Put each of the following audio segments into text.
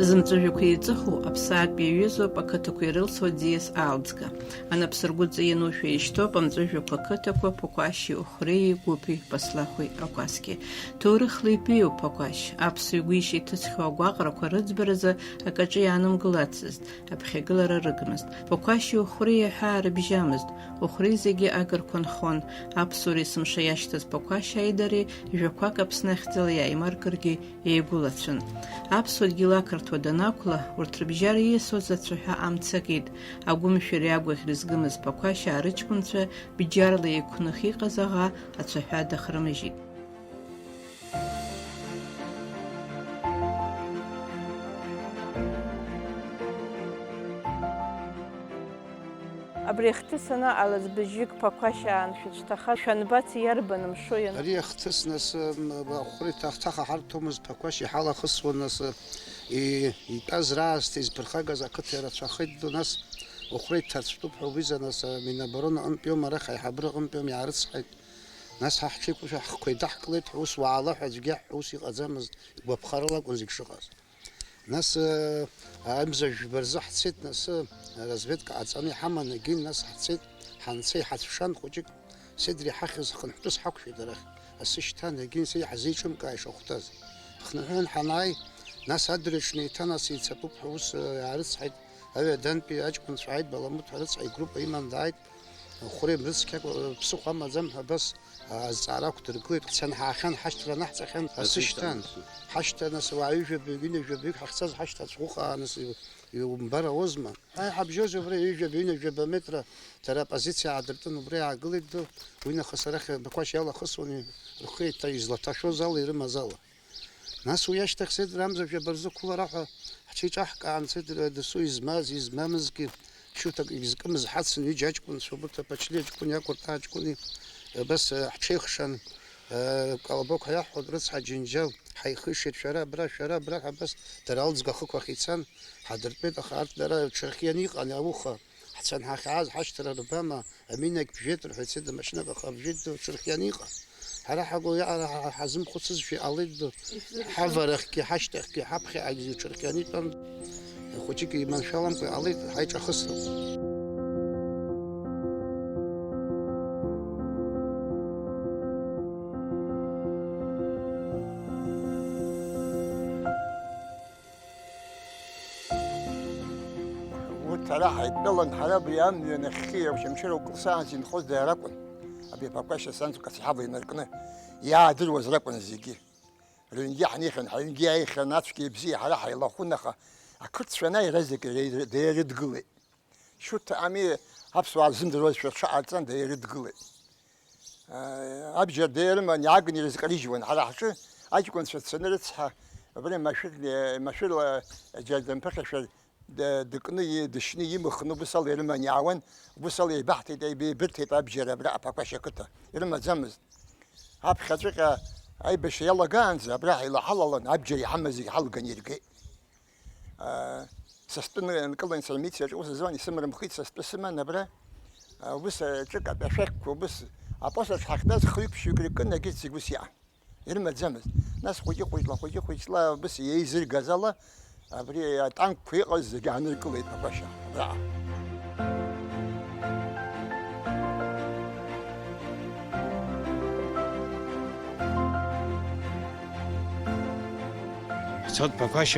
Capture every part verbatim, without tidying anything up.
Зымҵәыжәҩақәа еиҵыху аԥсаатә иаҩызоуп ақыҭақәа ирылсуа аӡиас аалӡга. Анапсыргәыҵа ианушәа ишьҭоуп амҵәыжәҩақәа ақыҭақәа Ԥақәашьи Охәреи Гәыԥи Баслахәи Акәасқьеи. Ҭоурыхла ибеиоуп Ԥақәашь. Аԥсуа игәы ишьҭыҵхьоу агәаҟрақәа рыӡбаразы акаҿы иаанымгылацызт, аԥхьагылара рыгмызт. Ԥақәашьи Охәреи аҳәаа рыбжьамызт. Охәреи зегьы агырқәа нхон. Аԥсуара есымша иашьҭаз Ԥақәашь аидареи жәақәак Аԥсны ахьӡала иааимаркыргьы еигәылацәан. Аԥсуа дгьыл ақырҭуа данақәла, урҭ рыбжьара ииасуаз ацәаҳәа амца акит. Агәымшәареи агәаӷьреи згымыз Ԥақәашь аҷкәынцәа бџьарла еиқәных иҟаз аӷа ацәаҳәа дахрымыжьит. Абри ахҭыс анаҟалаз быжьҩык Ԥақәашь аан шәыцәҭаха, шәанбацеи, иарбан мшоу иану? Ари ахҭыс нас, м, Охәреи ҭахҭаха ҳарҭомызт, Ԥақәашь иҳалахысуан нас, и-, итәаз раасҭа изԥырхагаз ақыҭа ирацәахеит ду, нас Охәреи дҭацәтәуп ҳәа убриазы нас, Минобороны аҟынтәиоума, арахь аиҳабыра аҟынтәиоума иаарыцҳаит. Нас ҳа ҳҽеиқәыршәа ҳхқәа еидаҳкылеит ҳәа ус уаала ҳәа аӡәгьы иаҳҳәо ус иҟаӡамызт, гәаԥхарала акәын зегь шыҟаз. Нас, э, амза жәба рзы ҳцеит, нас, э, разведка ҟаҵаны иҳаман, егьин, нас ҳцеит, ҳанца иҳацәшан хәыҷык, Седри ҳахьыз хынҳәтәыс ҳақәшәеит арахь, асы шьҭан, егьин, са иҳазеиҿымкаа ишахәҭаз. Ҳхынҳәын ҳанааи, нас адырҩаҽны еиҭа нас еицатәуп ҳәа ус, э, иаарыцҳаит, аҩадантәи аҷкәынцәа ааит, Баламыҭ ҳәа рыцҳа игруппа иман дааит, Хәреи мрыцқьакәа, ԥсыхәа амаӡам ҳәа абас азҵаара ақәдыргылеит. Ҳцан ҳаахьан, ҳашьҭра анаҳҵахьан, асы шьҭан. Ҳашьҭа нас уаа ҩажәа баҩ, ҩынҩажәа баҩык ҳахьцаз ҳашьҭа ацәӷәыхаа нас иу-, иумбар ауазма? Ҳаи ҳабжьозеи убра ҩажәа баҩ, ҩынҩажәа метра дара апозициа аадыртын убра иаагылеит ду, уи нахыс арахь Бақәашь иалахысуан, рхы еиҭа излаҭашәоз ала, ирымаз ала. Нас уи ашьҭахь Седри амза жәаба рзы қәылара ҳәа ҳҽеиҿаҳкаан, Седри досу измаз, измамызгьы, шьуҭак изкымыз ҳацын, ҩыџьа аҷкәынцәа, убырҭ Аԥачлиа ҷкәыни Акәырта ҷкәыни, абас, э, ҳҽеихшан, э, Колобок ҳәа иаҳҳәоит, рыцҳа, Џьынџьал, ҳаихишеит, шәара абра, шәара абра ҳәа, абас дара алӡга ахықә ахь ицан, ҳадыртәеит, аха арҭ дара рҽырхианы иҟан ауха. Ҳцан ҳахьааз ҳашьҭра рбама, аминагь ԥжәеит рҳәеит, Седри, машьынак аха ԥжәеит ду, ҽырхианы иҟан. Ҳара ҳагәы иаара ҳа-, ҳа-, ҳазымхәыцызшәа иҟалеит ду. Ҳаварахьгьы, ҳашьҭахьгьы, ҳаԥхьаҟагьы ҽырхианы итәан. Хәыҷык иманшәаламкәа иҟалеит ҳаиҿахысрақәа. Урҭ ара ҳаидтәалан, ҳара абри амҩа нахьхьи Очамчыра укылсаанӡа инхоз дара ракәын. Абри Ԥақәашь асанҵәҟьа цҳава инаркны иаадыруаз ракәын зегьы. Рыҩнгьы ҳнеихьан, ҳаҩнгьы иааихьан, ацәгьеи абзиеи ҳара ҳаилахәын, аха ақырҭцәа анааи, иаразнак иара-, деирыдгылеит. Шьуҭ ами аԥсуаа рзымдыруазшәа рҽаҟарҵан, деирыдгылеит. Абџьар деирыман, иаагны ирызкарыжьуан. Ҳара ҳҿы аҷкәынцәа дцаны рыцҳа, абри машәыр, машәырла џьара дымԥыхьашәар, д-, дыкны, и-, дышьны имыхны убыс ала ирыман иаауан, убыс ала еибаҳҭеит, еибеибырҭеит абџьар абра Аԥақәашь ақыҭа. Ирымаӡамызт. Аԥхьаҵәҟьа аибашьра иалагаанӡа абра ҳаилаҳалалан, абџьар иҳамаз зегь ҳалганы иргеит. Аа, са стәы ны-, нкылан сара амилициаҿы аус азуан, исымарымхит, са стәы сыман абра. Аа, ус, аҿык атәашәақьқәа, убыс апост аҿы ҳахьтәаз хҩык-ԥшьҩык рыкын, егьырҭ зегь ус иҟан. Ирымаӡамызт. Нас хәыҷы-хәыҷла, хәыҷы-хәыҷла, убыс еизыргаз ала, абри атанкқәа иҟаз зегьы ааныркылеит Ԥақәашь абраҟа. Ҳцоит Ԥақәашь,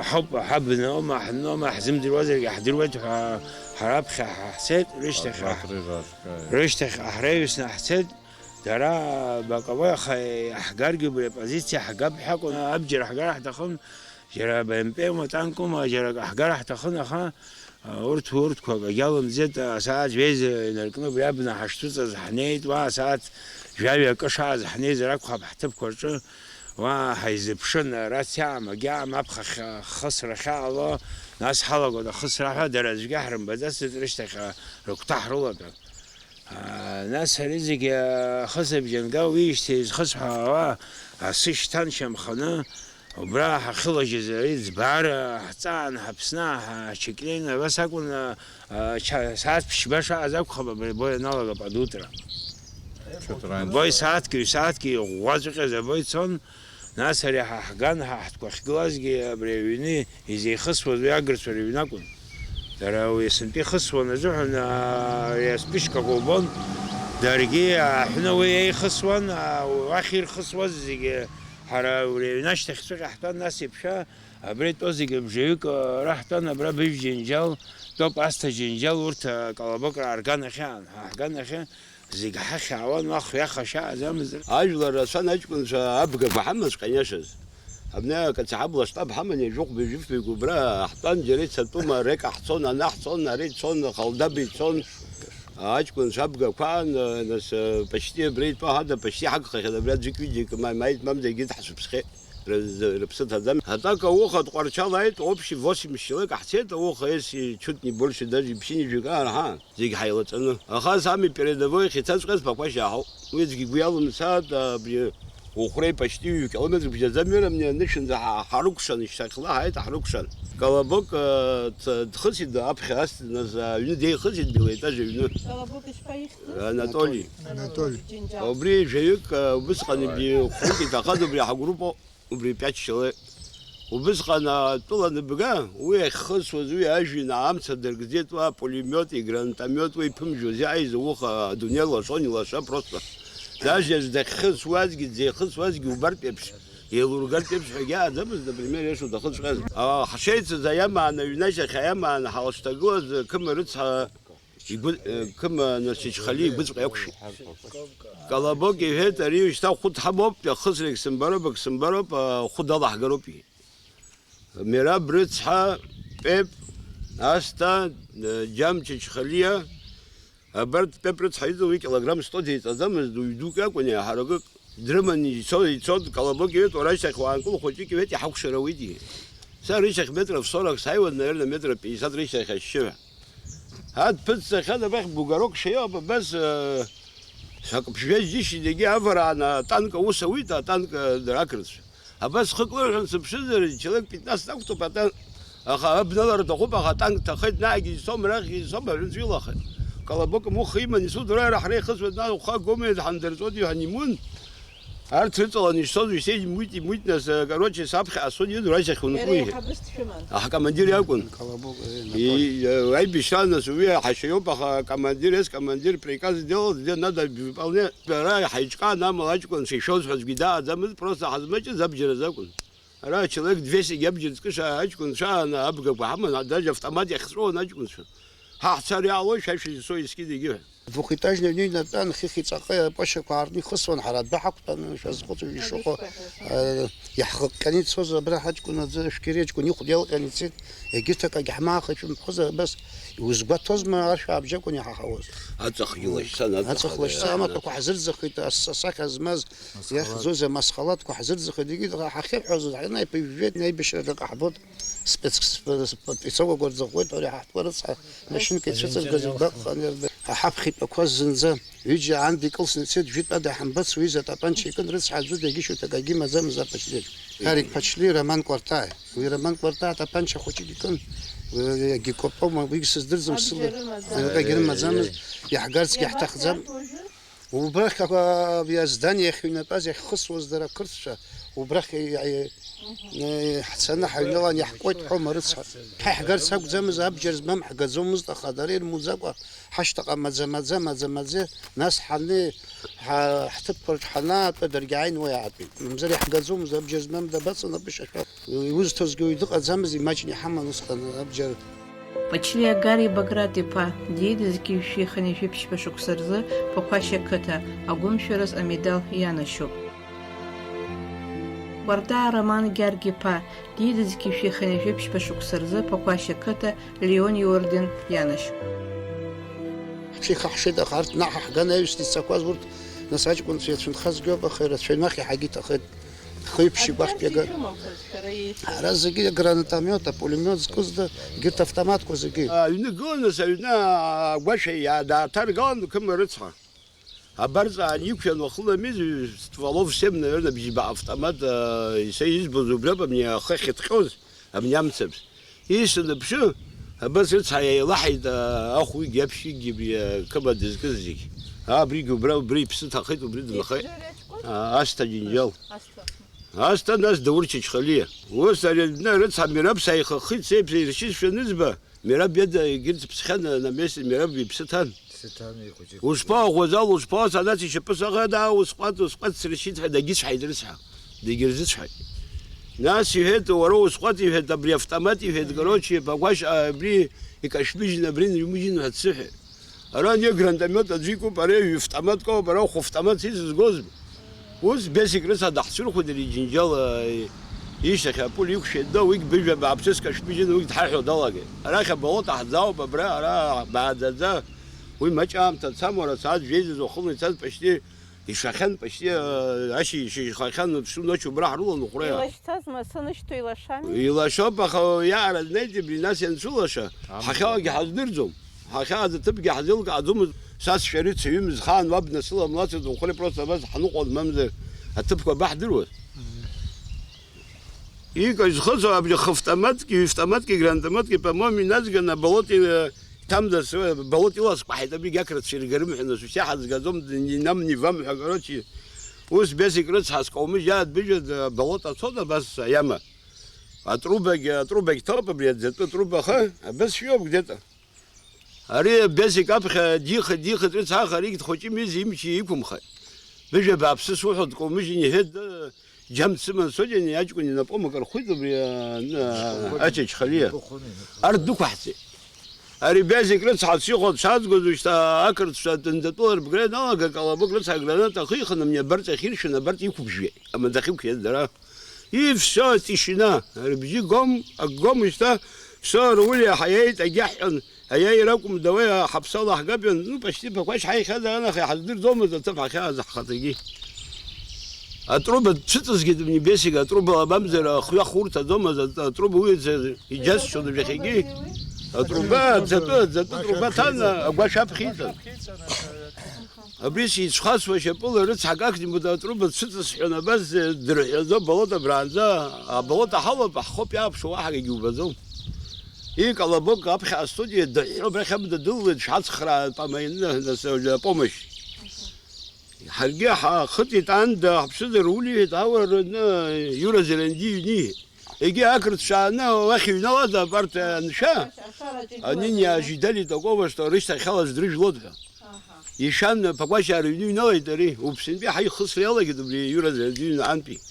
ҳауп, ҳабноума, ҳноума, ҳзымдыруазаргьы ҳдыруеит ҳәа, ҳара аԥхьа ҳцеит, рышьҭахь, рышьҭахь ҳреиҩсны ҳцеит, дара баковой аха иаҳгаргьы убри апозициа ҳгап ҳәа акәын, абџьар ҳгар ҳҭахын, џьара БМП-ума, танкума, џьара акы ҳгар ҳҭахын, аха, а, урҭ, урҭқәа акгьы алымӡеит, асааҭ жәеиза инаркны убри абна ҳашцәыҵаз ҳнеит, уа асааҭ жәаҩа акы шааз ҳнеизар акәхап ҳҭыԥқәа рҿы, уа ҳаизыԥшын, рациаам, агьаам, аԥхахь ахысра ахьаало, нас ҳалагоит ахысра ҳәа, дара аӡәгьы ҳрымбаӡацызт, рышьҭахь, а, рыгәҭа ҳрылатәан. Аа, нас ари зегьы ахысыбжь анга, уиижьҭеи изхысҳәаауа асы шьҭан шьамханы, убра ҳахьылажьыз ари ӡбаара ҳҵаан, ҳаԥсны ҳачекрен, абас акәын, а, а, ча-, сааҭ ԥшьба шааз акәхап абри абои аналага, под утро. Абои сааҭки, ҩ-сааҭки иӷәӷәаҵәҟьаз абои цон, Нас ари ҳа ҳган, ҳа ҳтәқәа ахьгылазгьы абри аҩны изеихысуаз уи агырцәа рыҩны акәын. Дара уи есынтәи ихысуан азыҳәан, аа, ари аспичкақәа убон, даргьы ааҳәны уи еихысуан, аа, уахь ирхысуаз зегьы ҳара убри аҩны ашьҭахьҵәҟьа ҳтәан, нас иԥшәа абра итәоу зегьы бжаҩык, аа, раҳтәан, абра Быжә Џьынџьал, Топ Асҭа Џьынџьал, урҭ, аа, Колобок раарганахьан, ҳа ҳганахьы. Зегь ҳахь аауан, уахь иаха шьааӡамызт. Ажәлар рацәан аҷкәынцәа абгақәа ҳамаҵәҟьан иашаз. Абни акацаҳабла штаб ҳаман ҩажәихәба-ҩажәифҩык убра ҳтәан, џьара ицатәума, Река ҳцон, Ана ҳцон, ара ицон, Халдаба ицон. Аҷкәынцәа абгақәа аан, нас, почти абра итәоу ҳада, почти ҳагхахьан, абра аӡәык-ҩыџьак ма-, маит мамзаргьы дҳацәыԥсхьеит. Ры-, рыԥсы ҭаӡам. Атака ауха Тҟәарчал ааит, общий восемьдесят человек ҳцеит, ауха ес чуть не больше даже ԥшьынҩажәак аан ҳаан. Зегь ҳаилаҵаны. Аха сами передовой ахь ицаҵәҟьаз Ԥақәашь иаҳауп. Уи аӡәгьы игәы иалымсааит, абри Ухәреи почти ҩажәа километр бжьаӡам, ҩырамни анышәынӡа ҳа-, ҳарыкәшан, ишьҭахьла ҳааит, ҳарыкәшан. Колобок, э, ц-, дхысит аԥхьа ас, нас, аҩны деихысит, белоетаж аҩны. Колобок ишԥаихьӡыз? Анатоли. Анатоли. Џьынџьал. Убри жәаҩык, э, убысҟан ибжьы хәҩык иҭахаз убри ҳагруппа. Убри пиаччалеит. Убысҟан атәыла аныбга, уи ахьхысуаз, уи ажәҩан амца дыргӡеит, уа пулемиоти, гранатомиот, уи иԥымжәоз, иааиз ауха адунеи лашон, илаша просто. Даже аӡә дахьхысуазгьы, дзеихысуазгьы убартә еиԥш, еилургартә еиԥш ҳәагьы ааӡамызт, например, иашоу дахыҵәҟьаз. А, ҳшеицыз аиамаан, аҩнашьахь аиамаан ҳалшьҭагылаз, Қыма рыцҳа, Игәы, э, Қыма, нас, Чачхалиа игәыҵәҟьа иақәшәеит. Колобок иҳәеит, ари шьҭа хәы дҳамоуп, ахысрагь сымбароуп, ак сымбароуп, ахәы далаҳгароуп, иҳәеит. Мераб рыцҳа, Пеп, Асҭа, э, Џьам Чачхалиа, абарҭ Пеп рыцҳа иҵоу уи килограмм сто деиҵаӡамызт, уаҩ дук иакәын, еиҳаракык. Дрыманы ицо, ицо, Колобок иҳәеит, уара ашьҭахь уаанкыл, хәыҷык иҳәеит, иҳақәшәара уи, диҳәеит. Сара рышьҭахь метров сорок сааиуан, наверное, метров пятьдесят рышьҭахь ашьшьыҳәа. Ҳаҭ ԥыҭ сахьан абахь бугорок шеиоуп, абас, э, сакәыԥжәа џьышьеит, егьи авараан атанк аус ауит, атанк, э, дара ақырҭцәа. Абас хык лырҳәан сыԥшызар, человек пятнадцать ақәтәоуп атанк. Аха абналара аҭахуп, аха атанк ҭахеит, наҟгьы ицом, арахьгьы ицом, аҳәынҵә илахеит. Колобок муха иман исуҭ, уара ҳара ихысуеит, нас ухы агома ҳандырҵоит, иҳанимун. Арҭ рыҵаланы ишцоз исеиҳәеит, имуит, имуит, нас, короче, саԥхьа ацон, иду рашьахь ункуи. Иара иаҳабыс дшәыман. Аҳкомандир иакәын. Колобок, э, Анатолий. И, э, аибашьра нас уи ҳашьа иоуп, аха акомандир, ес командир приказ сделал, где надо выполнять. Ара ҳаиҿкаан, амала аҷкәынцәа ишәоз ҳәа аӡәгьы дааӡамызт, просто ҳазмаҷыз абџьар азы акәын. Ара человек двести абџьар зкыша аҷкәынцәа ааны абгақәа ҳаман, даже автомат иахьҵәуон аҷкәынцәа. Ҳа ҳцар иаалои, шәа шәызцо искит егьиҳәа. Двухэтажный аҩны инатәан, хыхь иҵаҟа аԥошьақәа аартны ихысуан, ҳара адәы ҳақәтәаны, шәазхәыцуа ишыҟоу, э, иаҳхыҟҟьаны ицоз абра ҳаҷкәын аӡы, Шәқьери аҷкәын ихәда иалҟьаны ицеит, егьырҭ акагьы ҳмаахит шәымҳәозар, абас иузгәаҭозма, ашә аабжьакәын иҳаҳауаз. Аҵахгьы лашьцан, аҵах, аҵах лашьца, амаҭәақәа ҳзырӡахит, ас-, асахьа змаз, иахьӡузеи амасхалаҭқәа ҳзырӡахеит, егьи ҳахьырҳәоз, ҳанаиԥыжәжәеит, аибашьраҿы ҟаҳбот, спец-, спе-, спе-, спецовак рзыӷәӷәеит, ари ҳаҳҭқәа рыцҳа, машьынк ицәыҵыргаз игәаҟхан иарбеит. Аҳаԥхьатәақәа зынӡа ҩыџьа аанда икылсны ицеит, жәытә ада ҳамбац, уи изы атапанча икын, рыцҳа аӡәы дагьышьоит, акагьы имаӡамыз апачтеиԥш. Гарик Ԥачлиа, Роман Кәарҭаа. Уи Роман Кәарҭаа атапанча хәыҷык икын, уи агикопома, уигь сыздырӡом, сыла. Абџьар рымаӡамызт. Акагьы рымаӡамызт, иаҳгарцгьы иаҳҭахӡам. Убрахь, а, аздание ахьыҩнатәаз иахьхысуаз дара ақырҭцәа, убрахь, а, а, ҳцаны ҳаҩналан иаҳкуеит ҳәома рыцҳа. Ҳа иаҳгарц акәӡамыз, абџьар змам ҳгаӡомызт, аха дара ирмуӡакәа, ҳашьҭаҟа маӡа-маӡа, маӡа-маӡа, нас ҳаны, ҳа-, ҳҭыԥқәа рҿы ҳанаатәа, даргьы ааины уа иаатәеит. Мамзар иаҳгаӡомызт, абџьар змам дабацо напышьашәа? Иузҭозгьы уаҩ дыҟаӡамызт, имаҷны иҳаман усҟан абџьар. Ԥачлиа Гари Баграт-иԥа диит зқьи жәшәи хынҩажәи ԥшьба шықәса рзы Ԥақәашь ақыҭа агәымшәараз амедал ианашьоуп. Кәарҭаа Роман Гьаргь-иԥа диит зқьи жәшәи хынҩажәи ԥшьба шықәса рзы Ԥақәашь ақыҭа Леон иорден ианашьоуп. Ҳҽеихаҳшеит, аха арҭ наҟ ҳган аҩсны ицақәаз урҭ, нас аҷкәынцәа иацәынхазгьы ауп, аха ирацәаҩны уахь иаҳагьы иҭахеит. Хыҩ-ԥшьҩык уахьтәи ага-, ара зегьы агранатомиот, апулемиот зкыз да, егьырҭ автоматқәа зегьы. Аҩны гыланы, аҩны агәашә иаа-, дааҭаргалан, Қыма рыцҳа. Абарҵа аан иқәшәан уахынла ами, стволов семь, наверное, бжьба автомат, а, са избоз убриоуп, абни ахы ахьыҭҟьоз, абни амцабз. Исаныԥшы, абас рыцҳа еилаҳаит, а, ахә уигьы аԥшьҩыкгьы абри, а, Қыма дызкыз зегь. А, абригьы убра, убра иԥсы ҭахеит, убри дынхеит. Ибжьы ари аҷкәын? А, Асҭа Џьынџьал. Асҭа. Асҭа, нас Даур Чачхалиа. Ус ари адәны рыцҳа Мераб сааихаххит, сеиԥш иршьызшәа анызба, Мераб иада егьырҭ ԥсхьан, на месте Мераб иԥсы ҭан. Иԥсы ҭан, ихәыҷы. Ушԥаҟоу, Зал, ушԥаҟоу, санац ишьапы саӷада, усҟәаҵ, усҟәаҵ, срышьит ҳәа дагьыцәҳаит рыцҳа. Дагьырзыцәҳаит. Нас иҳәеит, уара усҟәаҵ, иҳәет, абри автомат, иҳәет, короче, Пагәашь, а, абри икашәмыжьын, абри нрымыжьын ҳәа дсыҳәеит. Ара ани гранатомет аӡәы икуп, ара ҩ-автоматк ауп, ара хә-автомат исызгозма? Ус Бесик рыцҳа даҳцәырхәит ари Џьынџьал, э, ишьҭахь апуль иқәшәеит, да, уигь быжәҩа бааԥсык ашәмыжьын, уигь дҳаҳәо далагеит. Арахь аболот ҳзаауп, абра, ара бааӡаӡа. Уи маҷ аамҭа ацам, уара, сааҭ жәеиза уахынла ицаз почти ишахьан, почти, э, ашьыжь шьыжьхахьан, всю ночь убра ҳрылан Ухәра. Илашьцазма, сынышьҭоу илашами? Илашоуп, аха иаара днеит, абри нас ианцәылаша, амца, ҳахьалагьы ҳаздырӡом. Ҳахьааӡа аҭыԥгьы ҳзеилкааӡомызт, са сшәарыцаҩымыз, хаан уаб днасыламлацызт, Ухәра просто абас ҳныҟәон, мамзар аҭыԥқәа абаҳдыруаз. Иҟаз зхыҵуа абри хавтоматки, ҩавтоматки, гранатометки, по-моему, иназган аболот, э, иҭамдас, э, болот иласкәаҳаит, абригь ақырҭцәа иргарым ҳәа, нас ушьҭа ҳазгаӡом, ди-, ни нам, ни вам ҳәа, короче, ус Бесик рыцҳа скаумыжь иаадбыжьыз, э, болот ацоит абас, аиама. Атрубагь, атрубагь ҭоуп, абри аӡатәы атруба, аха абас шәиоуп где-то. Ари Бесик аԥхьа диха, диха дрыцҳаха, аригь дхәыҷы-мыжьы имчи иқәымхеит. Быжәа бааԥсы суҳәо дкаумыжьын, иҳәеит, ды, џьам дсыман соџьани аҷкәын инапы акыр хәит убри, а, а, Ачачхалиа. Ар днықәаҳҵеит. Ари Бесик рыцҳа дсихәа дшаазгоз, ушьҭа ақырҭцәа дынӡатәыла рбгра ианалага, Калабок рыцҳа аграната ахихын, амни абарҵа ахьиршәын, абарҵа иқәыбжьеит, амаӡа ахьықәшәеит дара. И всё, тишина. Рыбжьы гом, ак гом, ушьҭа, всё, Рауль иаҳа иаит, агьаҳҳәон, аиааира акәым, дауеи, ҳаԥсала ҳгап иан, ну, почти Пақәашь ҳаихьазар, анахь иҳаздырӡомызт аҭыԥ ҳахьааз ҳхаҭагьы. Атруба дцәыҵызгеит, Бесик, атруба ламамзар, ахҩа хурҭаӡомызт, атруба уи иџьасшьон, иахьагьы. Атруба, аӡатәы, аӡатәы труба ҭан, агәашә аԥхьа иҵан. Абри сицәхасуа шьапыла рыцҳак ахьӡ-мыда атруба дцәыҵысҳәан, абас дырҳәазо аболот абраанӡа, аболот аҳалоуп, ҳхоуп иааԥшуа, уаҳа акгьы убаӡом. Икалабок аԥхьа астудиа дыҳәҳәо абрахь абна дыллеит, дшҳацхраа, помощь. Ҳаргьы ҳахыҵит, анда ҳаԥшызар улиҳәеит, ауаа рыҩны Иура Зеланди иҩны иҳәеит. Егьи ақырҭцәа ааны уахь иҩналаз абарҭ аншәа, ани Неожида Литакова, что рышьҭахьала сдрыжәлоит ҳәа. Ишан Пакәашьаа рыҩны иҩналеит ари, уԥсынтәи ҳаихысра иалагеит убри Иура Зеланди иҩны антәи.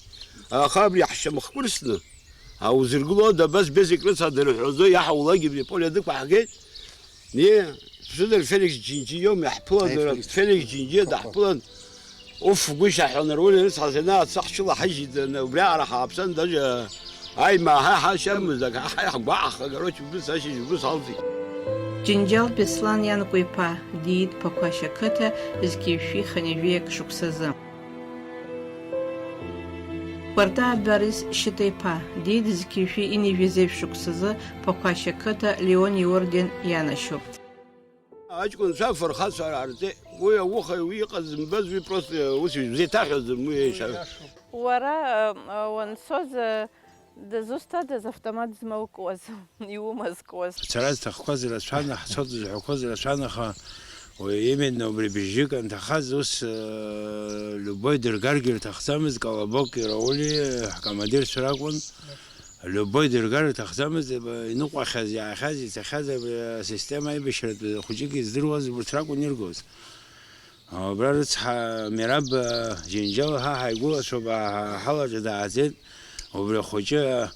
Аха абри ҳшьамхқәа рсны, аузыргылода абас Бесик рыцҳа дырҳәазо иаҳаулагьы абри Полиа дықәаҳгеит. Не, ԥсыӡыр Феликс Џьынџьиоума иаҳԥылан, Аи, уара, Феликс. Феликс Џьынџьиа даҳԥылан. Уф, гәышьа ҳәа, Нарули рыцҳа, зны ацаҳ ҽылаҳажьит, убриаҟара ҳааԥсан, даже аимаа ҳа ҳашьамыз, ак ҳа ҳгәаҟха, короче, убыс ашьыжь, убыс ҳалҵит. Џьынџьал Беслан ианкәа-иԥа диит Ԥақәашь ақыҭа зқьи жәшәи хынҩажәи акы шықәсазы. Кәарта Борис Шьыта-иԥа диит зқьи жәшәи ҩынҩажәи зеижә шықәсазы Ԥақәашь ақыҭа Леон иорден ианашьоуп. Аҷкәынцәа афырхацәа аарҵеит. Уи ауха, уи иҟаз зымбаз, уи просто ус изеиҭаҳәаӡом, уи еиша. Уара, э, э, уанцоз, э, дызусҭадаз автомат змоукуаз, иумазкуаз? Ацара зҭахқәаз рацәан, ҳцо зҳәақәоз рацәан, аха уи именно убри бжьык анҭахаз, ус, э, любой дыргаргьы рҭахӡамызт, Колобок, Рауль, ҳкомандирцәа ракәын. Любой дыргар рҭахӡамызт, иныҟәахьаз, иаахьаз, ицахьаз, абри асистема аибашьратә хәыҷык издыруаз, урҭ ракәын иргоз. Убра рыцҳа Мераб, Џьынџьал ҳа ҳаигәылацәоуп, ҳа-, ҳалаҿы дааӡеит. Убри ахәыҷы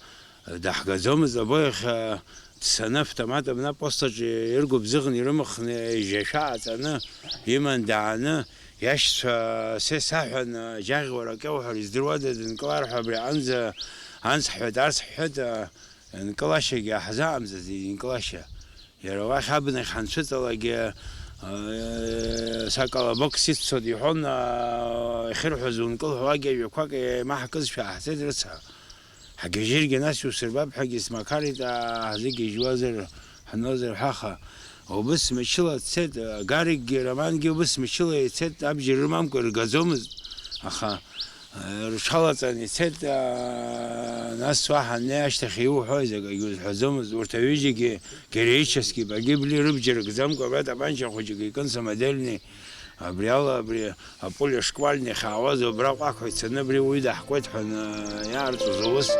даҳгаӡомызт, абоиахь дцаны автомат абна апостаҿы иргәыбзыӷны ирымхны, ижьашәа ааҵаны иман дааны, иашьцәа сес аҳәан, џьаӷьуара акьауҳәара издыруада, дынкылар ҳәа абри аҟынӡа анс ҳҳәеит, арс ҳҳәеит, нкылашьагьы ҳзаҟамҵаӡеит, инкылашьа. Иара уахь абнахь ҳанцәыҵалакгьы, э, са Колобок сиццот иҳәон, э, иахьырҳәоз ункыл ҳәа уагьы ажәақәак еимаҳкызшәа ҳцеит рыцҳа. Ҳгьежьыргьы нас иусырбап ҳәагьы смақарит, аа, ҳзыгьежьуазар, ҳнозар ҳәа, аха убыс мчыла дцеит, Гарикгьы Романгьы убыс мчыла ицеит, абџьар рымамкәа иргаӡомызт, аха, э, рҽалаҵан ицеит, аа, нас уаҳа аннеи ашьҭахь иуҳәозеи, акгьы узҳәаӡомызт, урҭ аҩыџьагьы героически погибли, рыбџьар ркӡамкәа, абра тапанча хәыҷык икын, самодельный, Абри ала абри аполе шквальный иахьаауаз убраҟа ицаны абри уаҩы даҳкуеит ҳәа иаарҵоз аус.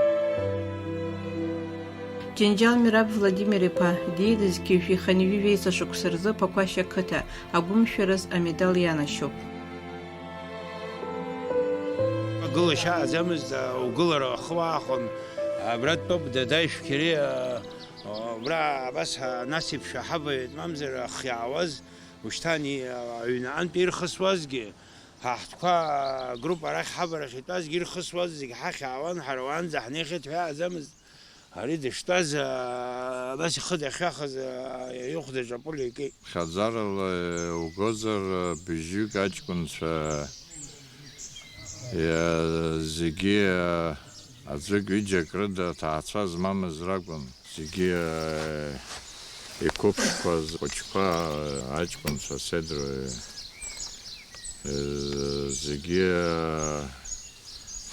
Џьанџьал Мераб Владимир-иԥа диит зқьи жәшәи хынҩажәи жәеиза шықәса рзы Ԥақәашь ақыҭа агәымшәараз амедал ианашьоуп. Агылашьа ааӡамызт, угылара ахы уаахон, абра дтәоуп, дадаи шәқьери, убра абас ҳа-, нас еиԥш ҳабаҩ, мамзар ахы иаауаз, ушьҭан и-, аҩны аҟынтәи ирхысуазгьы, ҳа ҳтәқәа агруппа арахь ҳабарахь итәазгьы ирхысуаз зегь ҳахь аауан, ҳара уаанӡа ҳнеихьеит ҳәа иааӡамызт. Ари дыштәаз, аа, абас ихы дахьахаз, аа, ихәдаҿ апуля икит. Хьаӡарала угозар, быжьҩык аҷкәынцәа, иа-, зегьы, аа, аӡәык-ҩыџьак рыда ҭаацәа змамыз ракәын. Зегьы, аа, иқәыԥшқәаз хәыҷқәа, аа, аҷкәынцәа, седра, Зегьы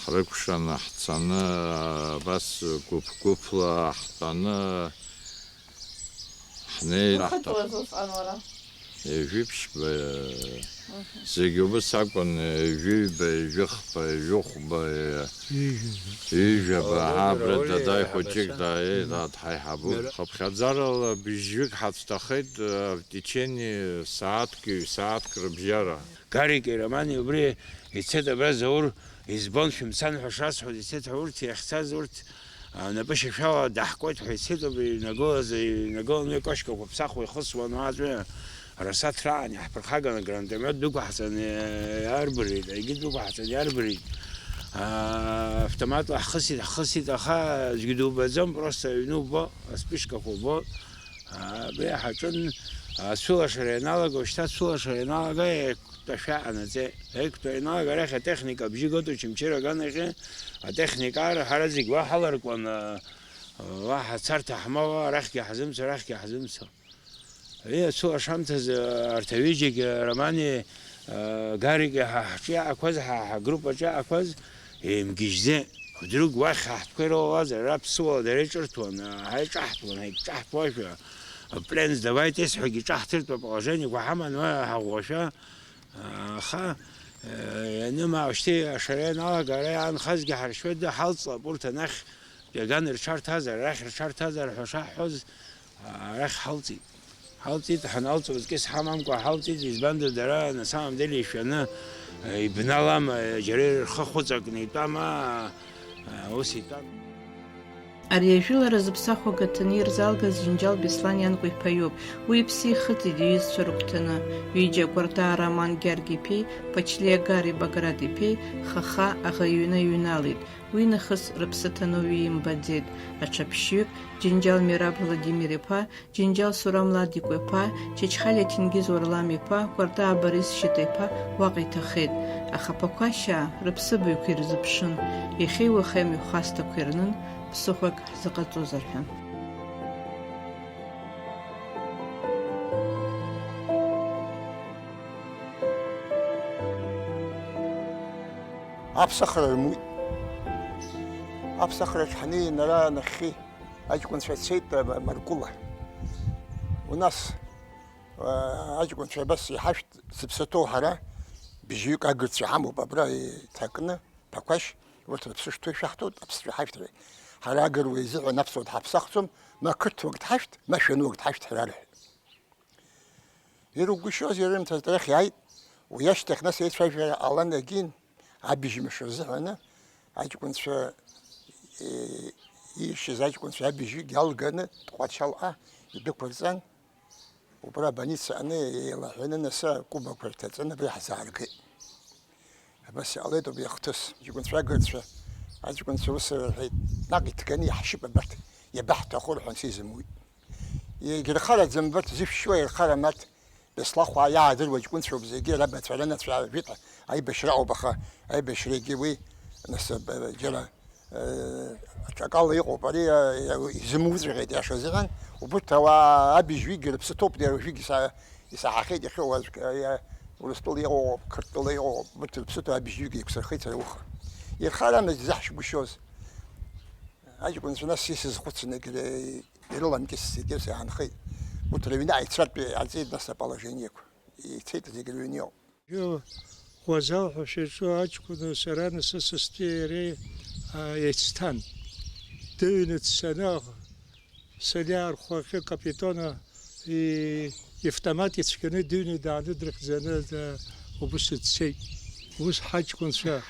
ҳрыкәшаны ҳцаны, абас гәыԥ-гәыԥла ҳтәаны ҳнеит. Ухыҵуаз усҟан уара? Ҩажәи ԥшьба, зегь убыс акәын, ҩажәиба, ҩажәихба, ҩажәихәба, ҩажәаба, ҳа абра дадаи хәыҷык дааиеит, дад ҳаиҳабуп. Хыԥхьаӡарала быжьҩык ҳацәҭахеит, в течение сааҭк, ҩ-сааҭк рыбжьара. Гарики Романи убри ицеит, абра Заур избон, шәымцан ҳәа шасҳәоз ицеит ҳәа, урҭ иахьцаз, урҭ, а, напы шьашәала даҳкуеит ҳәа ицеит, убри иҩнагылаз, иҩнагыланы икошькақәа ԥсахуа ихысуан уаҵәы, расаҭраан иаҳԥырхаганы гранатомет дәықәаҳҵан, э, иарбырит, егьи дәықәаҳҵан иарбырит. А, автоматла ҳхысит, ҳхысит, аха аӡәгьы дубаӡом, просто аҩны убо, аспышкақәа убо. А, абри ҳаҿын, ацәылашара ианалага, шьҭа ацәылашара ианалага, еиқәтәашәа анаҵе, еиқәтәа ианалага, арахь атехника абжьы гот Очамчыра аганахьы, атехника ара ҳара зегь уа ҳаларкуан, а, уаҳа царҭа ҳмоуа, арахьгьы ҳзымцо, арахьгьы ҳзымцо. Ари ацәылашамҭазы арҭ аҩыџьагьы, Романи, а, Гарики ҳа ҳҿы иаақәаз, ҳа ҳгрупп аҿы иаақәаз, еимгьежьӡеит. Вдруг уахь ҳтәқәа ирылалазар, ара ԥсыуала дара иҿырҭуан, ҳаиҿаҳтуан, ҳаиҿаҳтуашәа, плен сдавайте ҳәагьы ҿаҳҭыртә аположениақәа ҳаман, уа ҳаӷәӷәашәа, аха, ианыма уажәшьҭа ашара ианалага, ара иаанхазгьы ҳаршьуеит, ҳалҵлап, урҭ анахьтәи аган рҽарҭазар, арахь рҽарҭазар ҳәа шаҳҳәоз, арахь ҳалҵит. Ҳалҵит, ҳаналҵуазгьы сҳамамкәа ҳалҵит, избанзар, дара, на самом деле, ишәаны, э, ибналама, э, џьара рхы хәыҵакны итәама, э, ус итәан. Ари ажәылара зыԥсахәага ҭаны ирзалгаз Џьынџьал Беслан ианкәа иԥа иоуп. Уи иԥсы ихыҵит иҩызцәа рыгәҭаны, ҩыџьа Кәарҭаа Роман Гьаргь-иԥеи Ԥачлиа Гари Баграт-иԥеи хаха аӷа иҩны иҩналеит. Уи нахыс рыԥсы ҭаны уаҩы имбаӡеит. Аҽа ԥшьҩык, Џьынџьал Мераб Владимир-иԥа, Џьынџьал Сурам Ладикәа-иԥа, Чачхалиа Ҭенгиз Уарлам-иԥа, Кәарҭаа Борис Шьыта-иԥа уаҟа иҭахеит. Аха Ԥақәашьаа рыԥсыбаҩқәа ирзыԥшын, иахьеи уахеи амҩахәасҭақәа ирнын, ԥсыхәак ҳзыҟаҵозар ҳәа. Аԥсахра рымуит. Аԥсахраҿ ҳнеин ара нахьхьи. Аҷкәынцәа цеит, а, Маркула. У нас, а, аҷкәынцәа абас иҳашәҭ, зыԥсы ҭоу ҳара, бжьҩык агырцәа ҳамоуп абра иҭакны, Ԥақәашь, урҭ рыԥсы шҭоу ишәаҳҭоит, аԥсшәа ҳашәҭ. Ҳара агыруа изыҳәан аԥсуа дҳаԥсахӡом, ма қырҭуак дҳашәҭ, ма шәануак дҳашәҭ ҳәа рарҳәеит. Ирықәгәышьоз ирымҭазт, арахь иааит. Уи ашьҭахь нас еицәажәара ҟалан егьин, абыжьмш рзыҳәаны аҷкәынцәа, е, иишьыз аҷкәынцәа абыжьҩык иалганы Тҟәарчалҟа идәықәырҵан, убра абольница аҟны еилаҳәаны, нас акәыбақәа рҭаҵаны абра иаҳзааргеит. Абас иҟалеит убри ахҭыс. Аҷкәынцәа агырцәа, аҷкәынцәа ус рҳәеит, наҟ иҭганы иаҳшьып абарҭ, иабаҳҭаху рҳәан, сизымуит. Егьырхараӡам, абарҭ зышәшьуа ирхарам, арҭ Беслахәаа иаадыруа ҷкәынцәоуп зегьы, рабацәа, рынацәа, жәиҭ аибашьра ыҟоуп, аха аибашьрагьы уи, нас, б-, џьара, э, аҽакала иҟоуп, ари, э, изымуҵәҟьеит, иашазыҳәан, убырҭ ауаа абыжьҩык рыԥсы ҭоуп, иара уажәыгь са-, исаҳахьеит иахьа уаҵәк-, э, Урыстәыла иҟоуп, Қырҭтәыла иҟоуп, убырҭ рыԥсы ҭоу абыжьҩык еиқәсырхеит сара уаха. Ирхарамызт изаҳшьгәышьоз. Аҷкәынцәа нас исызхәыцын, егьырҭ ирыламкьысит, егьырҭ иаанхеит. Урҭ рыҩны аицәартә иҟарҵеит, нас, аположениеқәа. Ицеит зегь рыҩны иҟоуп. Уи Ӷәазал ҳәа шәаҿу аҷкәын сара насысыстәи иареи, а, еицҭан. Дыҩны дцаны, Солиархәахьы капитона и-, ивтомат ицәгьаны дыҩны дааныдрыхьӡаны да-, убыс дцеит. Ус ҳаҷкәынцәа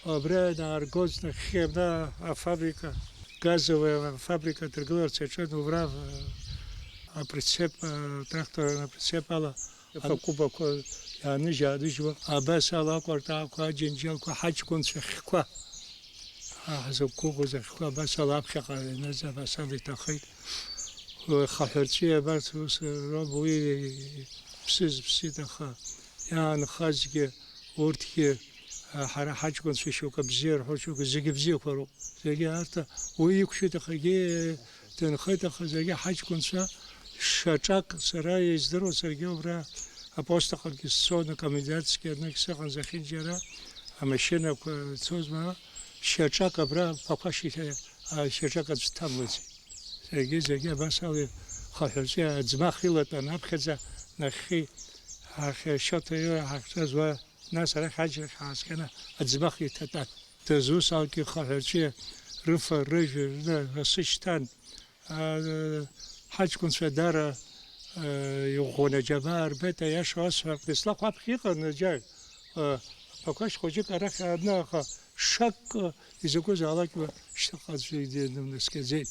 абра ианааргоз нахьхьи абра афабрика, газовая афабрика дыргыларц иаҿын, убра, а, априцеп, а, тракторный априцеп ала акәыбақәа иааныжь-ааныжьуа, абас ала акәартаақәа, аџьынџьалқәа, ҳаҷкәынцәа хьқәа. Ҳа ҳзықәгәыӷуаз ахьқәа абас ала аԥхьаҟа ианыз абас ала иҭахеит. Уи хаҳәырҵәи абарҭ ус роуп, уи ԥсы зыԥсит, аха иаанхазгьы урҭгьы, а, ҳара ҳаҷкәынцәа шьоук абзиа рҳәо, шьоук зегьы бзиақәа роуп. Зегьы арҭ уи иқәшәеит, ахагьы дынхеит, аха зегьы ҳаҷкәынцәа шьаҿак сара издыруа, саргьы убра апост аҟынгьы сцон, акомендантские аднагь сыҟан зехьынџьара, амашьынақәа цозма, шьаҿак абра Ԥақәашь иҭа-, а, шьаҿак аӡә дҭамлаӡеит. Зегьы, зегьы абас ала ихаҳәырҵәи аӡмах илатәан аԥхьаӡа нахьхьи, ахь Шьоҭа иҳахьҵәаз уа, нас арахь аџьрахь ҳааскьаны аӡмах иҭатәан. Дызусалки хаҳәырҵәи рыфа, рыжәҩа, рны асы шьҭан. А, ҳаҷкәынцәа дара, а, иӷәӷәаны аџьабаа рбеит, аиаша уасҳәап, Беслахә аԥхьа иҟан аџьар, а, Ԥақәашь хәыҷык арахь аадны, аха шак изакәызаалак шьҭахьҟа аӡәы идеианы наскьаӡеит.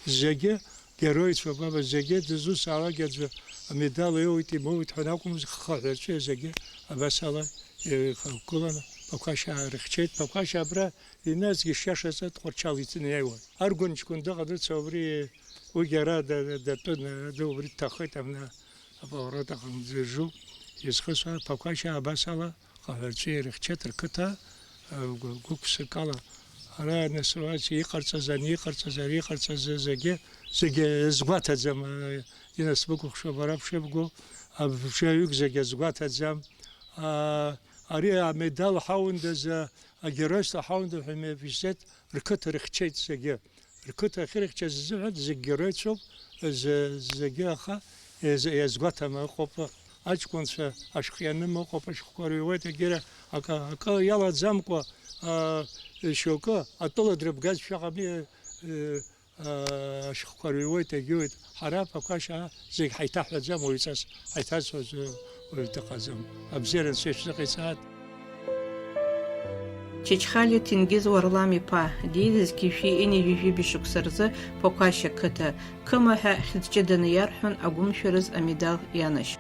Зегьы героицәоуп, аба, зегьы дызусаалак аӡәы амедал иоуит, имоуит ҳәа акәымызт, хаҳәырҵәы зегьы абас ала еихагыланы Ԥақәашь аарыхьчеит. Ԥақәашь абра иназгьы шьашаӡа Тҟәарчал иҭнеиуан. Аргәын ҷкәын дыҟанаҵ убри, уигьы ара да-, датәын, ара убри дҭахеит, абна аповорот аҟны дыржу изхысуа Ԥақәашь абас ала хаҳәырҵәы ирыхьчеит рқыҭа, а, гәы-, гәык-ԥсыкала. Ара анасуациа иҟарҵаз, ани иҟарҵаз, ари иҟарҵаз зегьы, зегьы згәаҭаӡам, а, инасбыкәыхшоуп, бара бшыбгу, абжаҩык зегьы згәаҭаӡам. А, ари амедал ҳаундаз, а, агеройство ҳаунда ҳәа имефисет рқыҭа рыхьчеит зегьы. Рқыҭа ахьырыхьчаз азыҳәан зегь героицәоуп, з-, зегьы аха иаз-, иазгәаҭам ыҟоуп, аҷкәынцәа ашәҟәы ианым ыҟоуп, ашәҟәқәа рыҩуеит, егьира акы, акы иалаӡамкәа, а, шьоукы атәыла дрыбгазшәа ҟами, э, а, ашәҟәқәа рыҩуеит, егьиуеит. Ҳара Ԥақәашь аа зегь ҳаиҭаҳәаӡам, уаҩҵас ҳаиҭазҳәоз уаҩ дыҟаӡам. Абзиара Анцәа ишәзыҟаиҵааит. Чачхалиа Ҭенгиз Уарлам-иԥа дииз зқьи жәшәи ини жәибжь шықәса рзы Ԥақәашь ақыҭа, Қыма ҳәа хьыӡ ҷыданы иарҳәон, агәымшәараз амедал ианашьо.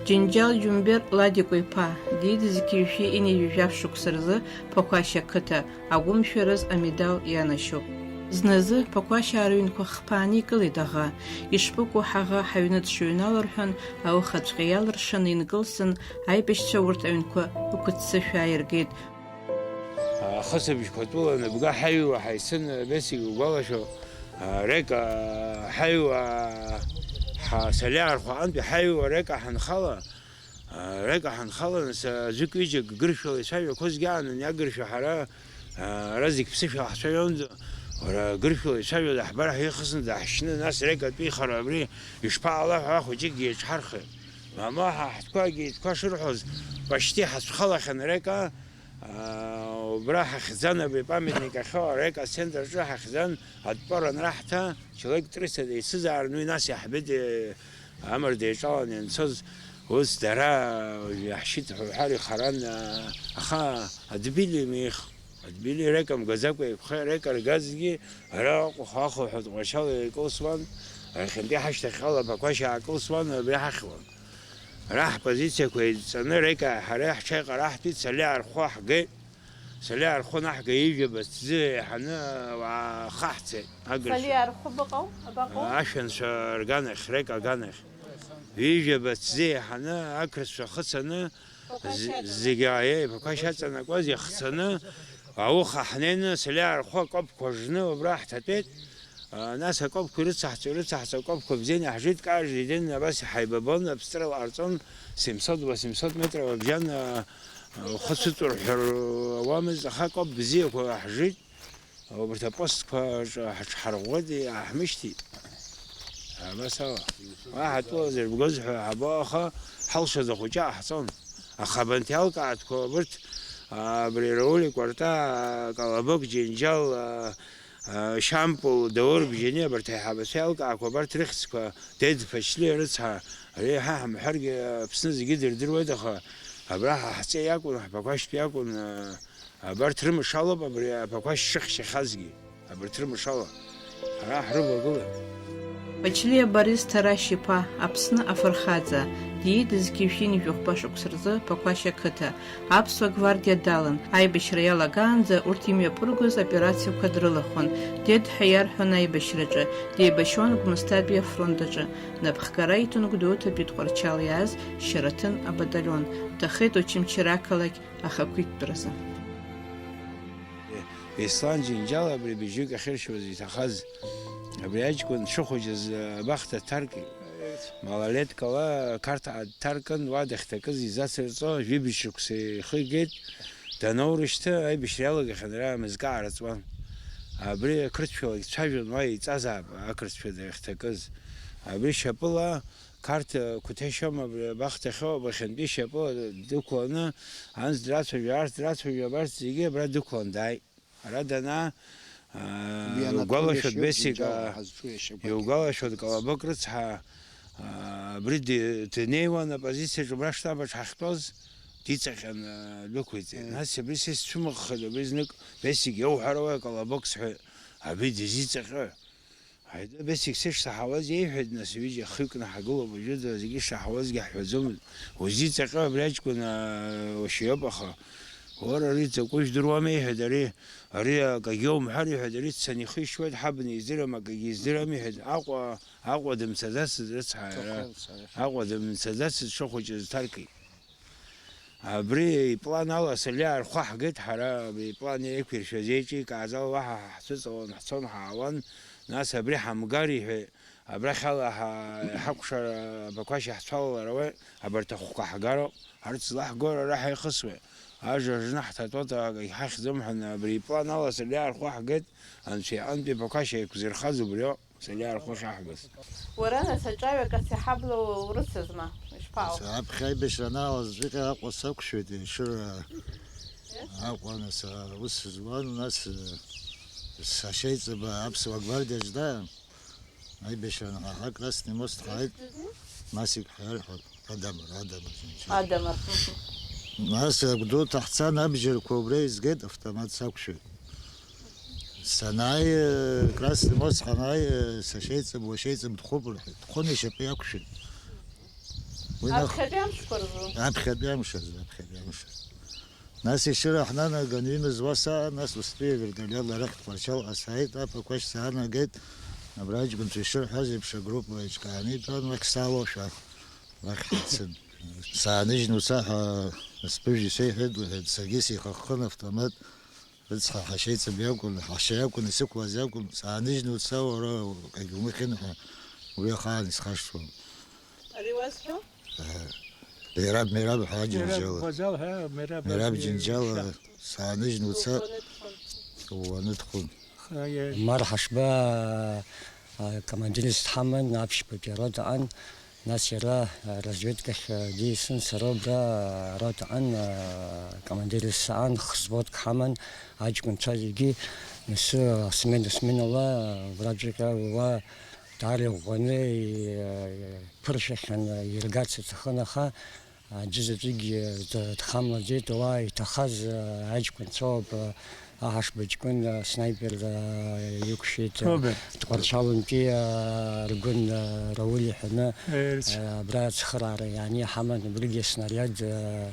Џьынџьал Џьумбер Ладикәа-иԥа дииз зқьи жәшәи ини жәибжь шықәса рзы Ԥақәашь ақыҭа, агәымшәараз амедал ианашьоуп. Зназы Ԥақәашьаа рыҩнқәа хԥааны икылеит аӷа. Ишԥыкәу ҳаӷа ҳаҩны дшыҩнало рҳәан, аухаҵәҟьа иалыршаны инкылсын, аибашьцәа урҭ аҩнқәа ықәыццышә ааиргеит. Ахысыбжьқәа тәыла ныбга ҳаҩуа ҳаицын, Бесик игәалашәо, Река ҳаҩуа, ҳа-, Салиа Архәаҟантәи ҳаҩуа Река ҳанхала, Река ҳанхалан, са аӡәык-ҩыџьак гыршәала ицәажәақәозгьы аан, ани агыршәа ҳара, ара зегь ԥсышәала ҳцәажәон, уара гыршәала ицәажәо даҳбар ҳәа ихысны даҳшьны, нас Река атәы ихара абри ишԥаҟала ҳәа ахәыҷыкгьы еиҿҳархеит. Мамоу ҳа ҳтәқәагьы итәқәа шырҳәоз, пашти ҳацәхалахьан Река, убра ҳахьӡан, абри памятник ахьоу Река ацентр аҿы ҳахьӡан, атәқәа анраҳҭа, человек триста деицызаарын, уи нас иаҳбеит, Амра деиҿалан ианцоз, ус дара иаҳшьит ҳәа уҳәар ихаран, аха Адбили имеих. Адбили Река мгаӡакәа еиқәхеит, Река ргазгьы ара Аҟәаҟа ахәылԥаз Тҟәарчалла икылсуан, иахьантәи ҳашьҭахьҟала Ԥақәашь аакылсуан, абри ҳахьуан. Ара ҳпозициақәа еидҵаны Река ҳара ҳҽеиҟара ҳҭеит, Салиа Архәа ҳгеит. Салиа Архәы наҳга ижәаба ҭӡы еиҳаны, уаа, хаҳцеит, агыршәа. Салиа Архәы быҟоу? Абаҟоу? Ашәанцәа рганахь, Река аганахь. Ижәаба ҭӡы еиҳаны, ақырҭцәа хыцаны, з-, зегьы, аиеи, Ԥақәашь аҵанакуаз иахцаны, ауха ҳнеины, Салиа Архәы акопқәа жны убра ҳҭатәеит. А, нас акопқәа ирыцаҳҵо, ирыцаҳҵо, акопқәа бзианы иаҳжит, каждый день абас иҳаибабон, аԥсҵрала ҟарҵон, семьсот, восемьсот метров абжьан, а, а, ухы цәыҵурҳәар ауамызт, аха акоп бзиақәа ҳжит, убарҭ апостқәа аҿы ҳаҽҳарӷәӷәеит, иааҳмышьҭит. Абас ала. Уа ҳатәыла зырбгоз ҳәа ҳабо, аха ҳалшоз ахәыҷы ҟаҳҵон. Аха абанҭ иалкаатәқәа абырҭ, абри Рауль икәарта, Колобок, Џьынџьал, а, а, Шьампул, Даур Бжьани, абарҭ аиҳабацәа иалкаақәа, абарҭ рыхьӡқәа, Дед Ԥачлиа рыцҳа, ари ҳа ҳамҳәаргьы Аԥсны зегьы дырдыруеит, аха абра ҳа ҳҵеи акәын, ҳԥақәашьтәи акәын, а, абарҭ рымшалоуп абри аԥақәашь шыхьчахьазгьы. Абарҭ рымшала ҳара ҳрывагылан. Бачлиа Борис Ҭарашь-иԥа, Аԥсны афырхаҵа, диит зқьи жәшәи ҩажәи хәба шықәса рзы Ԥақәашь ақыҭа. Аԥсуа гвардиа далан, аибашьра иалагаанӡа урҭ имҩаԥыргоз операциақәа дрылахәын, Дед ҳәа иарҳәон аибашьраҿы, деибашьуан Гәмысҭатәи афронт аҿы, напхгара иҭон Гәдоуҭатәи Тҟәарчал иааз Шьараҭын абаталион, дҭахеит Очамчыра ақалақь ахақәиҭтәразы. Беслан Џьынџьал абри быжьҩык ахьыршьуаз иҭахаз, абри аҷкәын дшыхәыҷыз абахҭа дҭаркит. Малолеткала Қарҭаа дҭаркын, уа дахьҭакыз изацырҵо, жәибжь шықәса ихы игеит, даноурышьҭы, аибашьра иалагахьан ара мызкы аарҵуан. Абри ақырҭшәалагь дцәажәон, уа иҵазаап ақырҭшәа дахьҭакыз. Абри шьапыла Қарҭ Қәҭешьом абри абахҭахьоу абахьантәи шьапыла дықәланы, анс драцәажәо, арс драцәажәо, абарҭ зегьы абра дықәлан дааит. Ара данаа, аа, Уи Анатоли иугәалашәоит, иашьоуп, Бесик, Џьынџьал аа, ҳазҿу иашьа гәакьа. Иугәалашәоит, Колобок рыцҳа, аа, абри ди-, днеиуан апозициаҿы, убра аштаб аҿы ҳахьтәоз, диҵаҟьан, аа, дәықәиҵеит. Мм. Нас абри са исцәымыӷхеит, абри знык Бесик иауҳәар ауеи, Колобок сҳәеит, абри дызиҵаҟьои? Ҳаида, Бесик сышсаҳауаз иеиҳәеит, нас, ҩыџьа хҩыкны ҳагылоуп, уажәы зегьы шаҳауазгьы ҳҳәаӡом. Узиҵаҟьо абри аҷкәын, аа, уашьа иоуп, аха уара ари дзакәу жәдыруама, иҳәеит, ари, ари акагьы умҳәар, иҳәеит, ари дцаны ихишьуеит, ҳабна издырам, акагьы издырам, иҳәеит, Аҟәа, Аҟәа дымцаӡацызт, рыцҳа, иара, Аҟәа дымцаӡацызт, дшыхәыҷыз дҭаркит. Абри иплан ала Салиа рхәы ҳгеит ҳара, абри иплан еиқәиршәаз, еиҿикааз ала уаҳа ҳцәыҵалон, ҳцон, ҳаауан, нас абри ҳамгар, иҳәеит, абрахь ала ҳа-, ҳакәшара абақәашь иаҳцәалалар ауеит, абарҭ ахәқәа ҳгароуп, ҳарҭ злаҳго ара ҳаихысуеит, ажра ржны ҳҭатәоит, акагь ҳахьӡом ҳәа, абри иплан ала Салиа рхәы ҳгеит, анцәа иҟынтәи абақәашь еиқәзырхаз убриоуп. Салиа рхәы ахьаҳгаз. Уара, нас, аҿаҩа Кациа ҳабла урыцызма? Ишԥаҟоу? Аԥхьа аибашьра анаалаз ҵәҟьа Аҟәа сақәшәеит, Ешыра Аҟәа, нас, аус зуан, нас, сашьеиҵба аԥсуа гвардиаҿ дааин, аибашьра анҳаҳа, Красный мост ҳааит, Масик ҳәа иарҳәон. Адамыр, Адамыр Џьынџьал. Адамыр, мгм. Нас Гәдоуҭа ҳцан, абџьарқәа убра изгеит, автомат сақәшәеит. Санааи, Красный мост ҳанааи, сашьеиҵб, уашьеиҵб дхәуп рҳәеит. Дхәын ишьапы иақәшәеит. Уи нах- Аԥхьатәи амшқәа рзы? Аԥхьатәи амш азы, аԥхьатәи амш азы. Нас Ешыра ҳнанаган, ҩымыз уа саан, нас устәи авертолиотла арахь Тҟәарчалҟа сааит, аԥақәашь саанагеит, абра аҷкәынцәа ишырҳәаз еиԥш агруппа еиҿкааны итәан, уахь салоушәа. Уахь ҳацын. Сааныжьны уца ҳәа сԥыжә исеиҳәеит, лҳәеит, саргьы сихаххын, автомат рыцҳа, ҳашьеиҵб иакәын, ҳашьа иакәын, исықәлаз иакәын, сааныжьны уца, уара акгьы умыхьын ҳәа, уи ахаан исхашҭуам. Ари уазҳәо? Аҳа. Мераб, Мераб ҳәа Мераб Џьынџьала. Базал ҳәа, Мераб Мераб абни Џьынџьала, шьа. Сааныжьны уца, Уӷәӷәаны дхәын. Уӷәӷәаны дхәын. Ма рҳашба, а, командирс дҳаман, аԥшьбатәи арота аҟан, нас иара, а, разведкахь, а, диасын, сара убра, а, арота аҟан, а, командирс аан, х-, взводк ҳаман, аҷкәынцәа зегьы, нас, а, смена, сменала, а, убраҵәҟьа уа даара иӷәӷәаны, и-, а, иԥыршәахьан, а, иргарц иҭахын, аха, Аӡәы заҵәыкгьы д-, дхамлаӡеит, уа иҭахаз, а, аҷкәынцәоуп, а, аҳашба ҷкәын, а, снайпер, а, иқәшәеит, а, Роберт. Тҟәарчалынтәи, а, Аргәын, а, Рауль иҳәаны, Е, рц- а, абра ацхыраара иааны иҳаман, убригьы аснариад, а,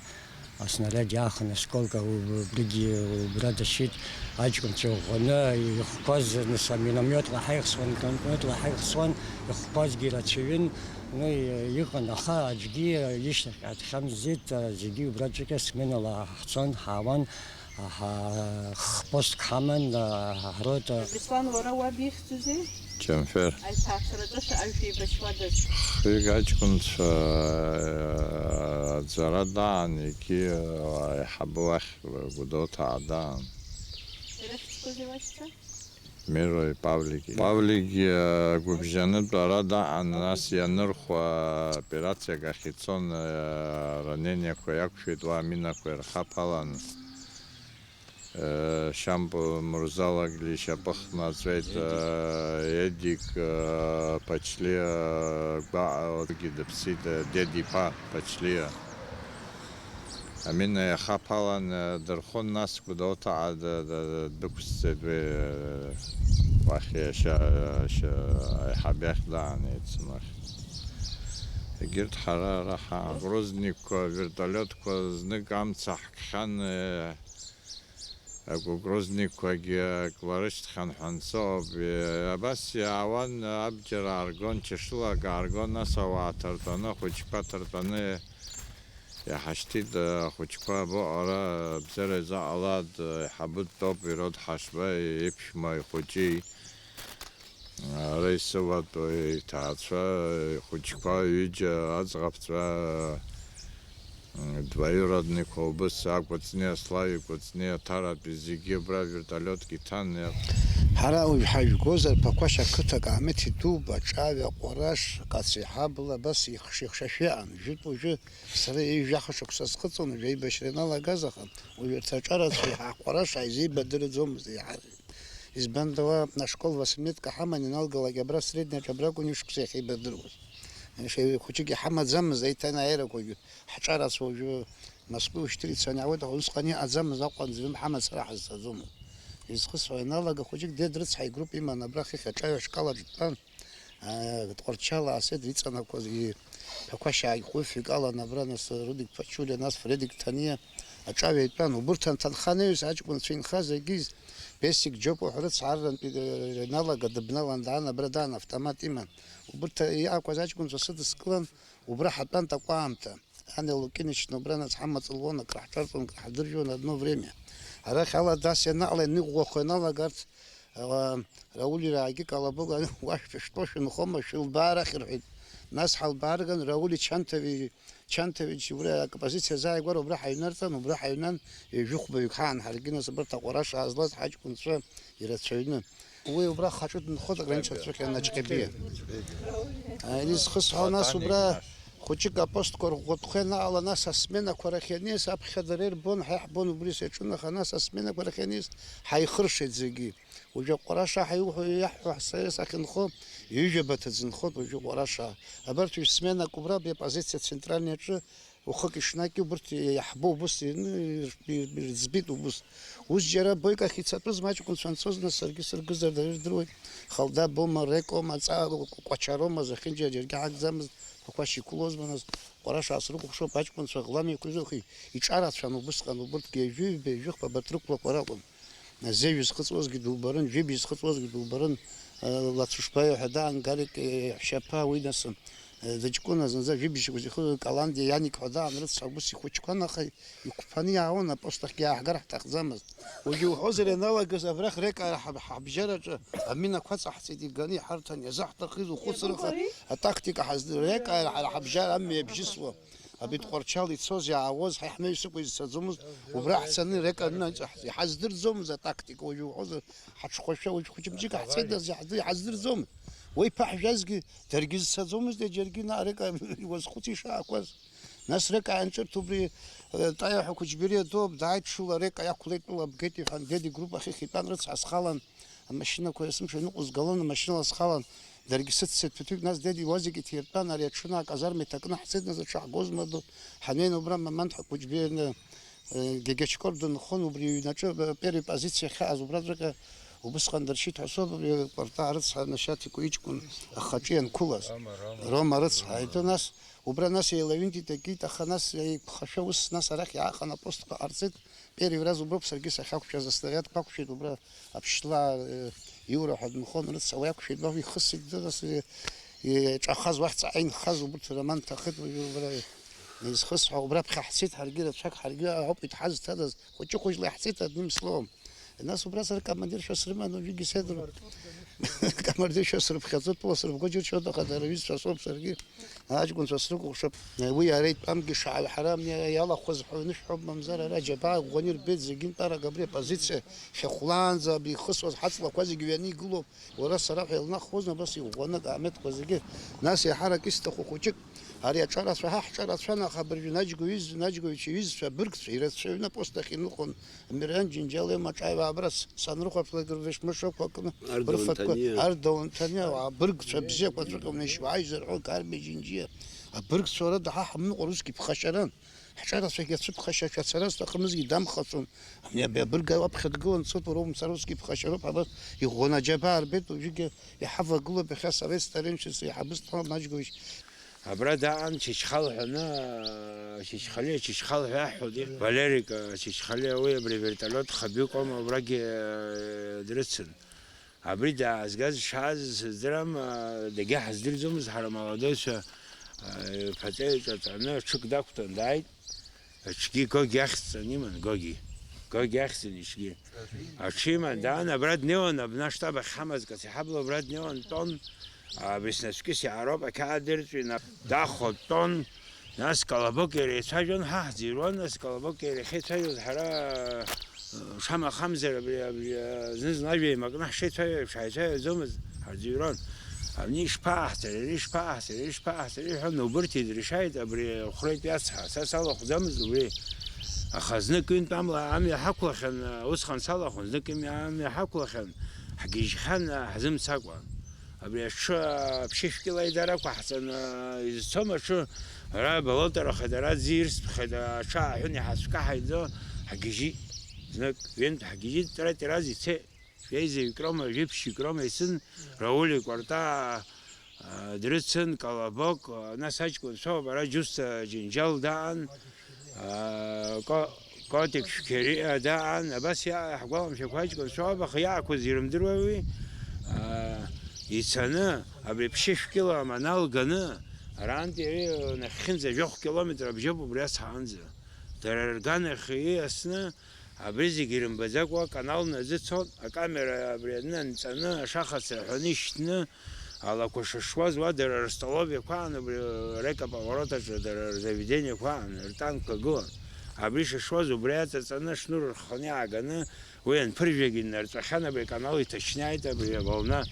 аснариад иаахын, осколка, уб-, убригьы убра дашьит, аҷкәынцәа иӷәӷәаны, ихқәаз, нас, аминомиотла ҳаихсуан, миномиотла ҳаихсуан, ихқәазгьы рацәаҩын. Ну, и-, иҟан, аха аӡәгьы ишьҭахь дхьамҵӡеит, зегьы убраҵәҟьа сменала ҳцон, ҳаауан, ҳа-, хпостк ҳаман, ҳарота. Беслан, уара уаб ихьӡузеи? Џьамфер. Аиҭаацәараҿы шәа-, аҩ шәеибашьуадаз? Хҩык аҷкәынцәа, аҵара даан, егьи аиҳабы уахь Гәдоуҭаа даан. Ирыхьӡқәоузеи уашьцәа? Мирои Павлики. Павлик, э, гәыбжьанытә ара даҟан, нас ианырхәа, операциак ахь ицон, э, ранениақәа иақәшәеит, уа аминақәа ирхаԥалан. Э, Шьампу Мурзалак лишьапы хнаҵәеит, э, Едик, э, Ԥачлиа, гәаҟ-, дыԥсит, э, Дед иԥа Ԥачлиа. Амина иахаԥалан, э, дырхон, нас Гәдоуҭаҟа д-, д-, д-, дықәсҵеит уи, э, уахь иашьа, иашьа аиҳаб иахь даан еицынхеит. Егьырҭ ҳара ара ҳаан. Грозникқәа, вертолиотқәа знык амца ҳкхьан, э, Грозникқәагьы акы ларышьҭхьан ҳәа ансоуп. Э, абас иаауан, абџьар ааргон, чашылак ааргон, нас ауаа ҭартәаны, ахәыҷқәа ҭартәаны Иҳашьҭит ахәыҷқәа абаҟара, абзиара изаҟалааит, аиҳабы дтәоуп Ирод Ҳашба иԥшәма ихәыҷи, ара исыватәоу иҭаацәа, ихәыҷқәа ҩыџьа аӡӷабцәа, двоюродныйқәа убыс, Акәыҵниа, Славик Кәыҵниа, Ҭаратәи зегьы абра вертолиотк иҭан. Ҳара уажә ҳажәгозар, Ԥақәашь ақыҭа Каамеҭ идууп, Аҿаҩа, Ҟәараш, Каци Ҳабла, абас ихш-, ихшашәа иҟан. Жәытә уажәы Сара ҩажәа шықәса схыҵуан, уажә аибашьра иналагаз, аха уажә урҭ аҿарацәа иаҳа Ҟәараш ааизеибадырӡомызт, иаҳа. Избан ала, ашкол восьмилетка ҳаман иналгалак абра средниаҿ абракәын ҩышықәса иахьеибадыруаз. Хәыҷык иҳамаӡамызт, аиҭанеирақәагьы ҳҿарацәа уажәы Москва ушьҭыр ицаны иаауеит, аха усҟан иҟаӡамызт, Аҟәа анӡҩы ҳамацара ҳазцаӡомызт. Изхысҳәо ианалага, хәыҷык Дед рыцҳа игруп иман абра хыхь аҿаҩа ашкол аҿы дтәан. Тҟәарчал Асеҭ иҵанакуаз, и-, Ԥақәашь ааигәа фҩык алан абра, нас Рудик Ԥачулиа, нас Фредик Ҭаниа аҿаҩа итәан. Убырҭ анҭанханаҩыс аҷкәынцәа инхаз егьиз, Бесик Џьопуа ҳәа рыцҳа аррантәи, э, ианалага дыбналан даан, абра даан, автомат иман. Убырҭ иаақәаз аҷкәынцәа сыдыскылан, убра ҳатәан такәаамҭа. Ани Лукинична убра нас ҳамаҵ луан, акраҳҿарҵон, краҳдыржәуан одно время. Арахь ала дас ианаҟала, ианыӷәӷәахо ианалагарц, Ала, Рауль раагьы Калабыла уашәа шәтәоу шәынхома, шәылбаа арахь, рҳәеит. Нас ҳалбаарган, Рауль Чанҭови-, Чанҭович убра акомпозициа азааигәара убра ҳаҩнарҵан, убра ҳаҩнан, ҩажәихәбаҩык ҳаан ҳаргьы, нас абарҭ аҟәараш аазлаз ҳаҷкәынцәа ирацәаҩны. Уи убра хаҿы дынхоит, аграница ацәыхьа Наҷҟьебиа. Изхысҳәо, нас убра хәыҷык апостқәа рӷәӷәатәхеит, наҟ ала нас асменақәа рахь ианиас, аԥхьа дара ирбон, ҳа иаҳбон убри саҿын, аха нас асменақәа рахь ианиас, ҳаихыршеит зегьы. Уажәы Ҟәараша ҳәа иуҳәо, иаҳҳәо, ҳсаиас ахьынхо, ҩажәа баҭа дзынхоит уажәы Ҟәараша. Абарҭ ҩсменак убра абри апозициа центральный аҿы ухык-ишнак убырҭ иаҳбо убыс ирны ир-, ир-, ирӡбеит убыс. Ус џьара Бойко ахь ицатәыз маҷк нцәа анцоз, нас саргьы сыргызар дара ирдыруеит. Халда бома, Рекома, Ҵа-, Кәачарома, зехьынџьара џьаргьы ҳагӡамызт, Ԥақәашь иқәлозма, нас Ҟәараша срыкәыхшоуп, аҷкәынцәа ӷлам еиқәызухи, иҿарацәан убысҟан, убырҭгьы ҩажәи ҩба, ҩажәи хԥа абарҭ рықәлақәа ракәын. Зежә зхыҵуазгьы дубарын, жәибжь зхыҵуазгьы дубарын, э, Лацушбаиа ҳәа даан, Гарик, э, ҳшьаԥа, уи нас, э, дыҷкәына зынӡа жәибжь шықәса ихы Каландиа Ианик ҳәа даан, рыцҳа, убыс ихәыҷқәан, аха иқәԥаны иаауан, апост ахьгьы ааҳгар ҳҭахӡамызт. Уажәы иуҳәозар ианалагаз, абрахь Река ҳаб-, ҳабжьараҿы аминақәа аҵаҳҵеит, иганы иҳарҭан, иазаҳҭахыз ухәыцраха, атактика ҳаздыр-, Река ҳара ҳабжьара амҩа иабжьысуа. Абри Тҟәарчал ицоз, иаауаз, ҳа иҳнаҩсыкәа изцаӡомызт, убра ҳцаны Река анынаҵ-, иҳаздырӡомызт атактика, уажәы уҳәозар, ҳаҽхәашәа, уажә хәыҷымҷык ҳцеит, нас иаҳзы-, иҳаздырӡомызт. Уи ԥаҳжәазгьы даргьы зцаӡомызт, џьаргьы наҟ Река уазхәыц ишаақәаз. Нас Река анҿырҭ убри, э, Таиа ҳәа Қәыџьбери адууп, дааит шыла, Река иақәлеит, тәыла бгеит, иҳәан, Деди группа ахьыхь итәан, рыцҳа, схалан. Амашьынақәа есымша иныҟәызгалон, амашьынала схалан, даргьы сыццеит ԥыҭҩык, нас Деди уазик иҭиртәан, ари аҽны аказарма иҭакны ҳцеит, нас аҽаҳгозма ду, ҳанеин убра Мамант ҳәа Кәыҷбеи аҩны, э, Гьегьачкор дынхон, убри иҩнаҿы, э, первый позициа ахьааз убраҵәҟьа убысҟан дыршьит ҳәа соуп, абри Кәарта рыцҳа Нашьаҭ ику иҷкәын ахаҿы ианқәылаз. Рома, Рома. Рома рыцҳа, ҳаиҭо нас, убра нас еилаҩынтит, икит, аха нас еиқәхашәа ус, нас арахь иаахан апостқәа ҟарҵеит, Первый раз уброуп саргьы сахьақәшәаз, аснарядқәа ақәшәеит убра аԥшьла, э, Иура ҳәа дынхон, рыцҳа, уи ақәшәеит, уа ихысит, нас, э, иҿахаз, уахь ҵаҟа инхаз, убырҭ роман ҭахеит, уажәы убра изхысҳәа, убраԥхьа ҳцеит ҳаргьы рацәак, ҳаргьы ауп иҭҳазҭадаз, хәыҷы-хәыҷла иаҳцеит, одним словом. Нас убра сара командиршәа срыман, уажәыгьы сеидру. Камардышьа срыԥхьаӡо, тәыла срыбго џьыршьоит, аха дара рҩызцәа соуп саргьы. Аҷкәынцәа срыкәыхшоуп. Уи ара итәамгьы шаалҳара амни иалахәыз ҳәа иныҳәҳәоуп, мамзар ара џьабаа ӷәӷәаны ирбеит зегьы, нтәарак абри апозициа хьахәлаанӡа абри ихысуаз ҳаҵлақәа зегьы ҩаны игылоуп. Уара сара ҳәа илнахуазма абас иӷәӷәаны акаамеҭқәа зегьы? Нас еиҳарак исҭаху хәыҷык, ари аҿарацәа, ҳа ҳҿарацәан, аха абыржәы Наџьго иҩыз-, Наџьгович иҩызцәа, абыргцәа ирацәаҩны апост ахь иныҟәон. Миран Џьынџьал имаҿаҩ абра с-, санрыхәаԥшлак рвышмышықәа кны, Арда рыфатәқәа, Унҭаниа. Арда Унҭаниа, абыргцәа бзиақәа ҵәҟьа унеишьуааижьҭеи рҳәоит армиа Џьынџьиа. Абыргцәа уара даҳа ҳамныҟәар усгьы ԥхашьаран. Ҳҿарацәагьы ацәыԥхашьа ацара зҭахымызгьы дамхацәон. Ани абри абырг аԥхьа дгылан, дсыҭ уара умцар усгьы ԥхашьароуп, ҳабас иӷәӷәаны аџьабаа рбеит, уажәыгьы иҳавагылоуп иахьа Совет стариншество иҳабыс Ҭамал Наџьгович. Абра даан Чачхал ҳәа аны, Чачхалиа, Чачхал ҳәа иаҳҳәоит, Валерик, Чачхалиа, уи абри авертолиот хабиуп, аума абрагьы, э, дрыцын. Абри даазгаз дшааз сыздырам, а, дагьаҳаздырӡомызт ҳара амолодоицәа, а, иԥаҵа иҿаҵаны ҽык дақәтәан дааит. Аҽгьы Гоги ахьӡҵаны иман, Гоги. Гоги ахьӡын иҽгьы. Аҽы иман, даан, абра днеиуан, абна аштаб ахь ҳамаз кац иҳабла абра днеиуан, дтәон. Абри снацәкьыс иаароуп, ақьаад дырҵәин, дахо дтәон. Нас Колобок иара еицәажәон, ҳа ҳӡырҩуан, нас Колобок иара иахьеицәажәоз ҳара, э, шамахамзар абри, абри, э, зны-зынла ажәа еимакны ҳшеицәажәо еиԥш ҳаицәажәаӡомызт, ҳарӡырҩуан. Абни ишԥааҳҵари, ари ишԥааҳҵари, ари ишԥааҳҵари ҳәа, убырҭ идыршьааит абри ахәреитәи ацҳа, са салахәӡамызт убри. Аха знык ҩынтә амла амҩа ҳақәлахьан, усҟан салахәын, знык имҩа амҩа ҳақәлахьан, ҳгьежьхьан, ҳзымцакәа. Абри аҽы ԥшьышә кьыла аидара ақәаҳҵан, изцом аҽы, ара болотарахеит, ара ӡы ирсҭәхеит, аҽы ааҳәын иҳацәкаҳаит, ҳгьежьит. Знык, ҩынтә ҳгьежьит, тра-тираз ицеит. Жәеизаҩык роума, жәиԥшьҩык роума ицын, Рауль икәарта, а, дрыцын, Колобок, а, нас аҷкәын соуп, ара Џьусҭа Џьынџьал даан, а, Ко-, Котик Шәқьериа даан, абас иа-, ҳгәаламшәақәа аҷкәын соуп, аха иаақәыз ирымдыруеи уи, а, ицаны, абри ԥшьышә кьыла аманал ганы, арантәи ари нахьхьынӡа жәохә километр абжьоуп убри ацҳаанӡа. Дара рганахь ииасны, Абри зегьы ирымбаӡакәа аканал назыцон, акамера абри аҩны анҵаны, ашаха ацраҳәаны ишьҭны, алақәа шышуаз уа дара рстоловиақәа аан, убри рекоповорот аҿы дара рзаведениақәа аан, ртанкқәа гылан. Абри шышуаз убри аҵаҵаны ашнур рхханы иааганы, уи анԥыржәагь иннарҵәахьан, абри аканал иҭачнаит, абри аволна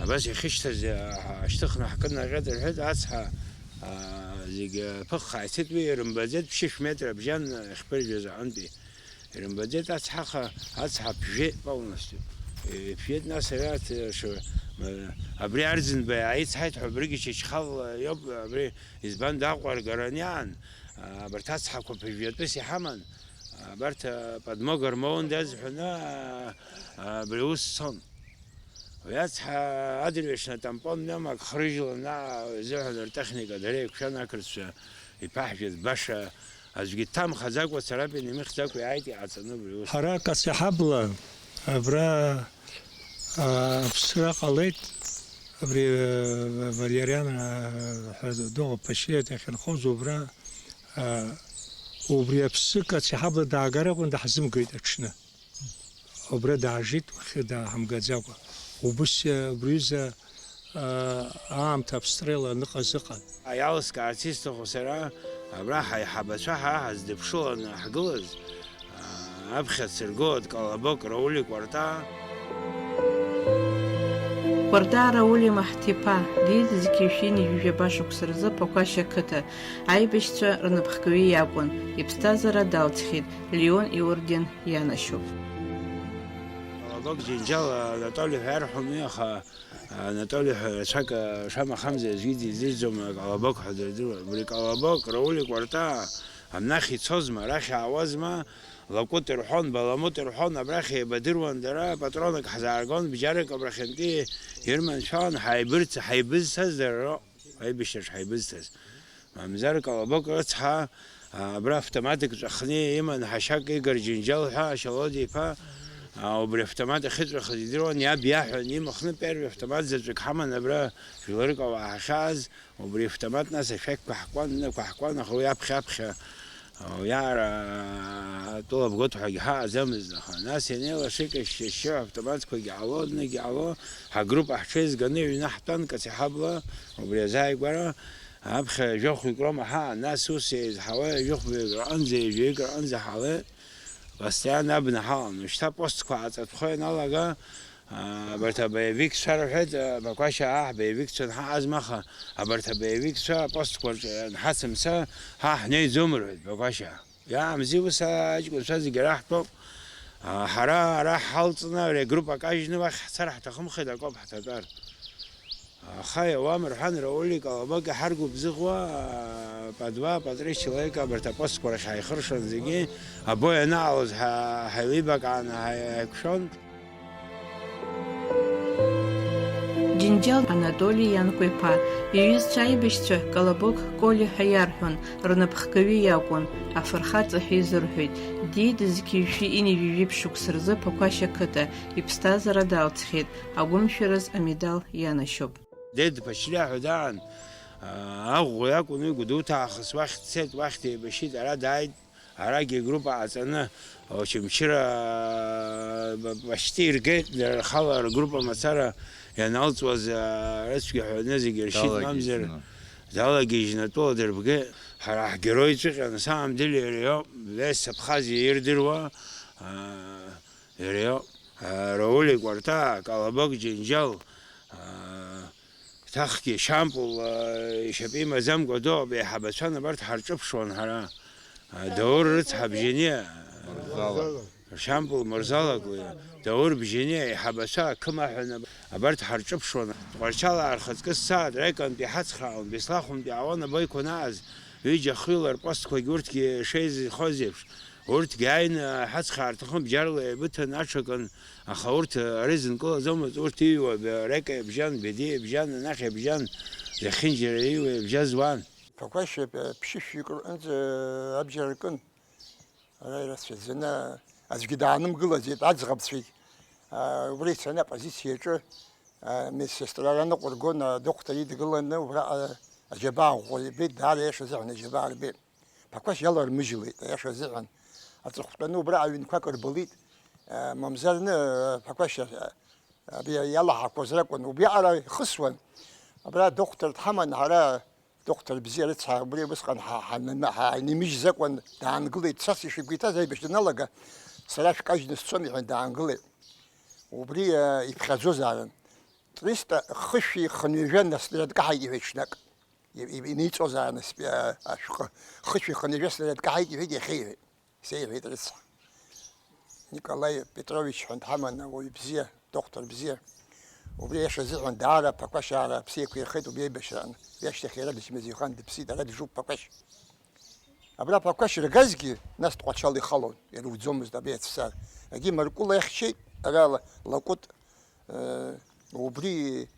абас иахьышьҭаз, а, ашьҭыхны ҳкыднаҟьеит рҳәеит, ацҳа, а, зегьы ԥыхха ицеит, уи ирымбаӡеит, ԥшьышә метр абжьан иахьԥыржәаз аҟынтәи. Ирымбаӡеит ацҳаха, ацҳа ԥжәеит полностью. Иԥжәеит, нас ари аҭ-, ш-, м-, абри Арӡынба иааицҳаит ҳәа, абригьы Чачхал иоуп, абри избан Аҟәа аргара аниаан, абарҭ ацҳақәа ԥыжәҩатәыс иҳаман, абарҭ, а, подмога рмоундаз ҳәаны, а, абри аус цон. Уи ацҳа адырҩаҽны атампон мҩамак хрыжьлан, аа, изыҳәан ртехника дара еиқәшәан, ақырҭцәа иԥаҳжәаз баша аӡәгьы дҭамхаӡакәа, царапина имыхьӡакәа иааит, иҟаҵаны убри ус. Ҳара Кациҳабла абра, аа, аԥсра ҟалеит, абри, аа, Валериан, аа, ҳәа дыҟоуп, Пашиа дахьынхоз убра, аа, убри аԥсы Кациҳабла даагар акәын, даҳзымгеит аҽны. Убра даажит, уахь дааҳамгаӡакәа. Убыс, убри ҩыза, аа, аамҭа аԥстрела аныҟаз ыҟан. Иалыскаарц исҭаху сара, абра ҳаиҳабацәа ҳара ҳаздыԥшыланы ҳгылаз, аа, аԥхьа дсыргылоит Колобок Рауль икәарта. Кәарта Рауль имаҳҭ иԥа, диит зқьи жәшәи ҩажәи жәаба шықәса рзы Ԥақәашь ақыҭа, аибашьцәа рнапхгаҩы иакәын, иԥсҭазаара далҵхьеит Леон иорден ианашьоуп. Колобок Џьынџьал Анатоли ҳәа иарҳәон уи, аха Анатоли ҳәа рацәак, шамахамзар, аӡәгьы дизыжьӡом, Колобок ҳәа дырдыруан. Убри Колобок, Рауль икәарта, амнахь ицозма, арахь аауазма, Лакәыт рҳәон, Баламыт рҳәон, абрахь еибадыруан дара, патронак ҳзааргон, бџьарак абрахьынтәи ирманшәалан, ҳаибырц-, ҳаибызцаз дара роуп, аибашьраҿ ҳаибызцаз. Мамзар Колобок рыцҳа, а, абра автоматик ҵәахны иман ҳашьак Игор Џьынџьал ҳәа Ашьалодиа иԥа, а, убри автомат ахьыҵәахыз идыруан, иаб иаҳәон, имахны первый автомат заҵәык ҳаман абра жәларык ауаа ҳахьааз, убри автомат нас ашәақьқәа ҳкуан, инақәаҳкуан, аха уи аԥхьа-аԥхьа, Уиаара атәыла бгоит ҳәагьы ҳаҟаӡамызт, аха нас ианеилашык ашьшьы автоматқәагьы ҟало, аднагьы ҟало, ҳагруппа ҳҽеизганы аҩны ҳтәан Кациҳабла, убри азааигәара, аԥхьа жәохәҩык роума ҳаҟан, нас ус еизҳауа жәохәҩык рҟынӡа, ҩажәаҩык рҟынӡа ҳалеит, постоянно абна ҳалан, уажәшьҭа апостқәа ааҵатәхо ианалага, аа, абарҭ абаиовикцәа рҳәеит, аа, Бақәашьаа, ҳа ҳбаиовикцәа анҳаҟазма, аха абарҭ абаиовикцәа апостқәа рҿы анҳацымца, ҳа ҳнеиӡом рҳәеит, Бақәашьаа. Иаамзи ус аҷкәынцәа зегьы ара ҳтәоуп. Аа, ҳара ара ҳалҵны ари агруппа кажьны уахь ҳцар ҳҭахымхеит, акоуп ҳҭатәар. Аха иауам рҳәан, Рауль Калабак иҳаргәыбзыӷуа, аа, по два, по три человека абарҭ апостқәа рахь ҳаихыршан зегьы, абои анаалоз ҳа-, ҳаилибакааны ҳаи-, ҳаиқәшәон. Џьынџьал Анатоли ианкәа иԥа, иҩызцәа аибашьцәа Колобок Коли ҳәа иарҳәон, рнапхгаҩы иакәын, афырхаҵа ҳәа изырҳәеит. Диит зқьи жәшәи ҩынҩажәи жәиԥшь шықәса рзы Ԥақәашь ақыҭа, иԥсҭазаара далҵхьеит, агәымшәараз амедал ианашьоуп. Дед Ԥачлиа ҳәа даан, аа, аӷәӷәа иакәын уи, Гәдоуҭа аахыс уахь дцеит, уахь деибашьит, ара дааит. Арагьы агруппа ҟаҵаны, Очамчыра, ба-, башьҭы иргеит, дара рхала ргруппа мацара ианалҵуаз, аа, рыцәгьа ҳәаны зегьы ршьит, мамзар, далагьежьны. Далагьежьны атәыла дырбгеит. Ҳара ҳгерой ҵәҟьа, на самом деле, иара иоуп, весь Абхазиа ирдыруа, аа, иара иоуп. Аа, Рауль Кәарта, Калабок Џьынџьал, аа, Ҭахгьы Шампул, аа, ишьапы имаӡамкәа дыҟоуп, еиҳабацәан абарҭ ҳарҿыԥшуан ҳара. Аа, Даур рыцҳа Бжьаниа, Мырзала. Шампул Мырзалак уи, Даур Бжьаниа еиҳабацәа ақы маҳәаны абарҭ ҳарҿыԥшуан. Тҟәарчалаа рхаҵкы ссааҭ рекантә иҳацхраауан, Беслахәынтә иаауан абаҩқәа анааз, ҩыџьа хҩыла рпостқәагь урҭгьы шеизхоз еиԥш. Урҭгьы ааины ҳацхраар рҭахын, бџьарла еибыҭан аҽакын, аха урҭ ара изынкылаӡомызт, урҭ иҩуа Бе-, Река ибжьан, Бедиа ибжьан, анахь ибжьан, зехьынџьара иҩуа ибжьаз уан. Ԥақәашь ԥшьышәҩык рҟынӡа абџьар ркын, ара ирацәаӡаны аӡәгьы даанымгылаӡеит, аӡӷабцәагь, а, убра ицаны апозициаҿы, а, медсестра ара ныҟәыргон, адоктор идгыланы убраҟа аџьабаа ӷәӷәа ибеит, даара иашазыҳәан аџьабаа рбеит. Ԥақәашь иалармыжьлеит, аиаша азыҳәан. Аҵыхәтәаны убра аҩнқәак рбылит, а, мамзарны, а, Ԥақәашь, а, абри иалаҳақәоз ракәын, убриаҟара ихысуан. Абра доктор дҳаман, ҳара доктор бзиа рыцҳа, убри усҟан ҳа-, ҳанана-, ҳаинымыжьӡакәан даангылеит, цас ишигәы иҭаз аибашьра аналага, сара шәкажьны сцом, иҳәан даангылеит. Убри, а, иԥхьаӡозаарын. Триста хышәи хынҩажәа снаряд каҳаит, иҳәеит ҽнак. И-, и-, иниҵозаарын асп-, а, ашәҟәы. Хышәи хынҩажәа снаряд каҳаит, иҳәеит, иахьа иҳәеит. Сеиҳәеит рыцҳа. Николаи Петрович ҳәа дҳаман, ауаҩ бзиа, доктор бзиа. Убри аиаша азыҳәан даара Ԥақәашь аара аԥсы еиқәирхеит убри аибашьраан. Уи ашьҭахь иара дычмазаҩхан дыԥсит, ара дыжуп Ԥақәашь. Абра Ԥақәашь ргазгьы, нас Тҟәарчал ихалон, ируӡомызт абри ацәцар. Егьи Маркәыла ихьчеит, ара Ла-, Лакәыт, э, убри,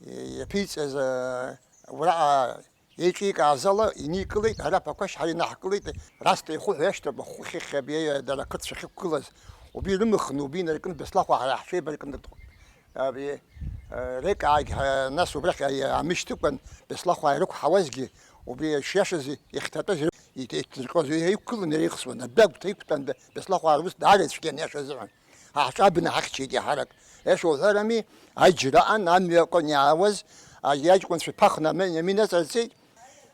э, иаԥиҵаз, э, ураҟа еиҿикааз ала иникылеит, ара Ԥақәашь ҳара инаҳкылеит, Расҭа ихәы ҳәа иашьҭоуп, ахәы хьыхьхьа абри, э, дара ақырҭцәа ахьықәгылаз. Убри ирымыхны, убри инаркны Беслахәаа ҳара ҳҽеибаркны Абри, э, Рекаагь, ҳа, нас убрахь аи-, амышьҭыкәан Беслахәаа ирықәҳауазгьы, убри шиашаз ихьҭатәаз ир-, иҭ-, иҭнарҟьоз, уи иқәгыланы иара ихсуан, адәы агәҭа иқәтәан, Бе-, Беслахәаа рус даара ицәгьан, иашазыҳәан. Ҳа ҳҿы абна ҳахьчеит иаҳарак. Иаша уҳәарами, аџьра аан, амҩа аҟны иаауаз, а, иаҷкәынцәа ԥахны ами-, амин аҵарҵеит,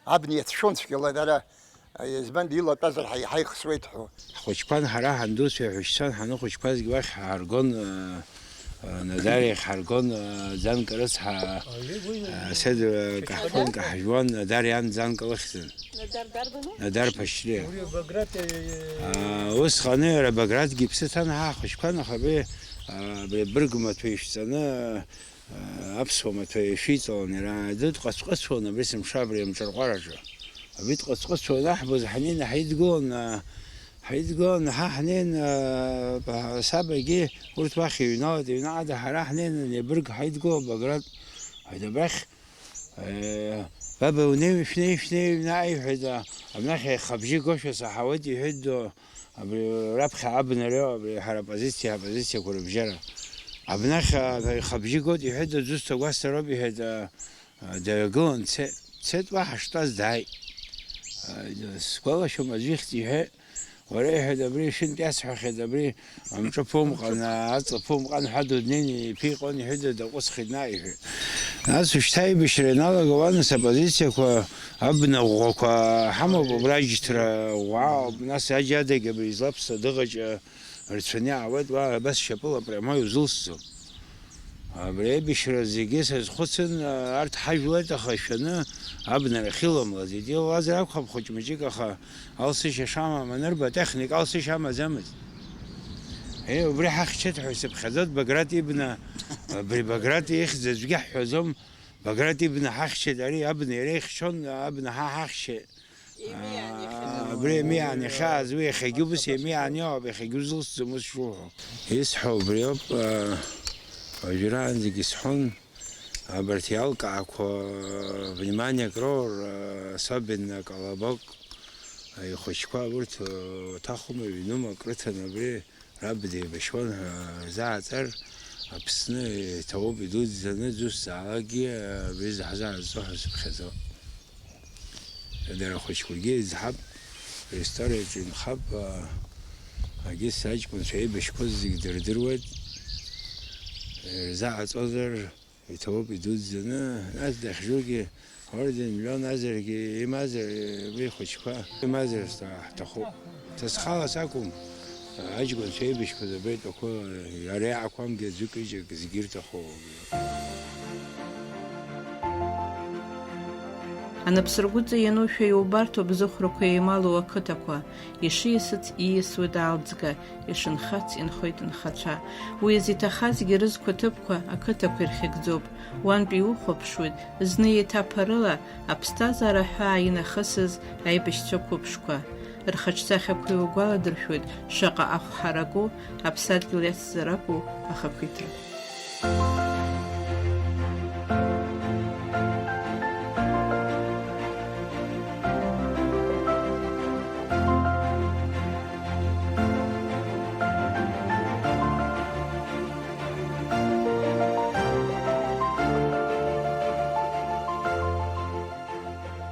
абна иацәшәон цәгьала дара. Избан, илатәазар ҳа-, иҳаихсуеит ҳәа. Ҳхәыҷқәан ҳара ҳандуцәа иаҳәшьцәан ҳаныхәыҷқәазгьы уахь ҳааргон, э, э, Надар иахь ҳаргон, э, Ӡанка рыцҳа, э, Седр, э, каҳԥын каҳжәуан, Надар иан Ӡанка лыхьӡын. Надар дарбану? Надар Ԥачлиа. Уи Баграт, э, э, А, усҟаны иара Багратгьы иԥсы ҭан ҳа ҳхәыҷқәан, аха абри, а, абри абырг маҭәа ишәҵаны, Аԥсуа маҭәа ишәиҵалан, иара дыдҟацҟыцуан абри сымша абри амҿырҟәараҿы. Абри дҟацҟыцуан, аҳбаз ҳанеины ҳаидгылан, ҳаидгылан, ҳа ҳнеин, саб егьи урҭ уахь иҩналеит, аҩны ада ҳара ҳнеин, Небырг ҳаидгыло Баграт, ҳаит абрахь, баба унеи, шәнеи, шәнеи, аҩны ааи, иҳәеит, абнахь аихабжьы гошәа саҳауеит, иҳәеит, ду. Абри раԥхьа абнарео, абри ҳара апозициа, апозициақәа рыбжьара. Абнахь, а, ихабжьы гот, иҳәеит, аӡәы сҭагәасҭароуп, иҳәеит, а, а, дагылан дцеит, дцеит, уаҳа штәаз дааит. Сгәалашәом, аӡәы ихьӡ иҳәеит, уара, иҳәеит, абри шәынтә иасҳәахьеит, абри амҿы ԥумҟан, аҵла ԥумҟан ҳәа дунеины иԥиҟон, иҳәеит, даҟәысхит наҟ, иҳәеит. Нас ушьҭа аибашьра ианалага, уаныс апозициақәа, абна ӷәӷәақәа ҳамоуп, убра аџьҭра ӷәӷәа ауп, нас аџь адагь абри злаԥса дыӷаҷа рцәаны иаауеит, уа абас шьапыла прямой узылсӡом. Абри аибашьра зегьы сазхәыцын, арҭ ҳажәлеит, аха шәаны абнарахь иламлаз, идиалазар акәхап хәыҷ-мыҷык, аха алсышьа шамам анырба, атехника алсышьа амаӡамызт. Е, убри ҳахьчеит ҳәа исыԥхьаӡоит, Баграт ибна, абри Баграт ихьӡ аӡәгьы ҳҳәаӡом, Баграт ибна ҳахьчеит, ари абна иара ихьчон, абна ҳа ҳахьчеит. Абри Емиан ихьааз уи иахьагьы убас Емиан иоуп, иахьагьы узылсӡом ус шуҳәо. Исҳәо убриоуп, уажәраанӡагь исҳәон, абарҭ иалкаақәа вниманиак роур, особенно Колобок ихәыҷқәа урҭ уҭахума, ҩнымак рыҭан абри Раб деибашьуан ҳәа рзааҵар, Аԥсны иҭабуп идуӡӡаны, дзусҭазаалакгьы абри заҳзааӡо ҳәа сыԥхьаӡо. Дара ахәыҷқәагьы еизҳап, ристориаҿы инхап, агьыс аҷкәынцәа еибашьқәаз зегь дырдыруеит, ирзааҵозар, Иҭабуп идуӡӡаны, нас дахьжугьы орден миллион азаргьы имазар, уи ихәыҷқәа имазар ҳҭахуп. Са схала сакәым, аҷкәынцәа еибашьқәаз абри атәақәа, иара иаақәамгьы аӡәык-ҩыџьак зегьы ирҭаху. Анапсыргәыҵа ианушәа иубарҭоуп зыхәрақәа еималоу ақыҭақәа, ишиасыц ииасуеит аалӡга, ишынхац инхоит нхацәа. Уи зиҭахазгьы рызқәа ҭыԥқәа ақыҭақәа ирхьыгӡоуп. Уантәи иухәаԥшуеит, зны еиҭаԥарыла аԥсҭазаара аҳәаа инахысыз аибашьцәа қәыԥшқәа. Рхаҿсахьақәа иугәаладыршәоит шаҟа ахә ҳараку, аԥсадгьыл иацзар акәу ахақәиҭра.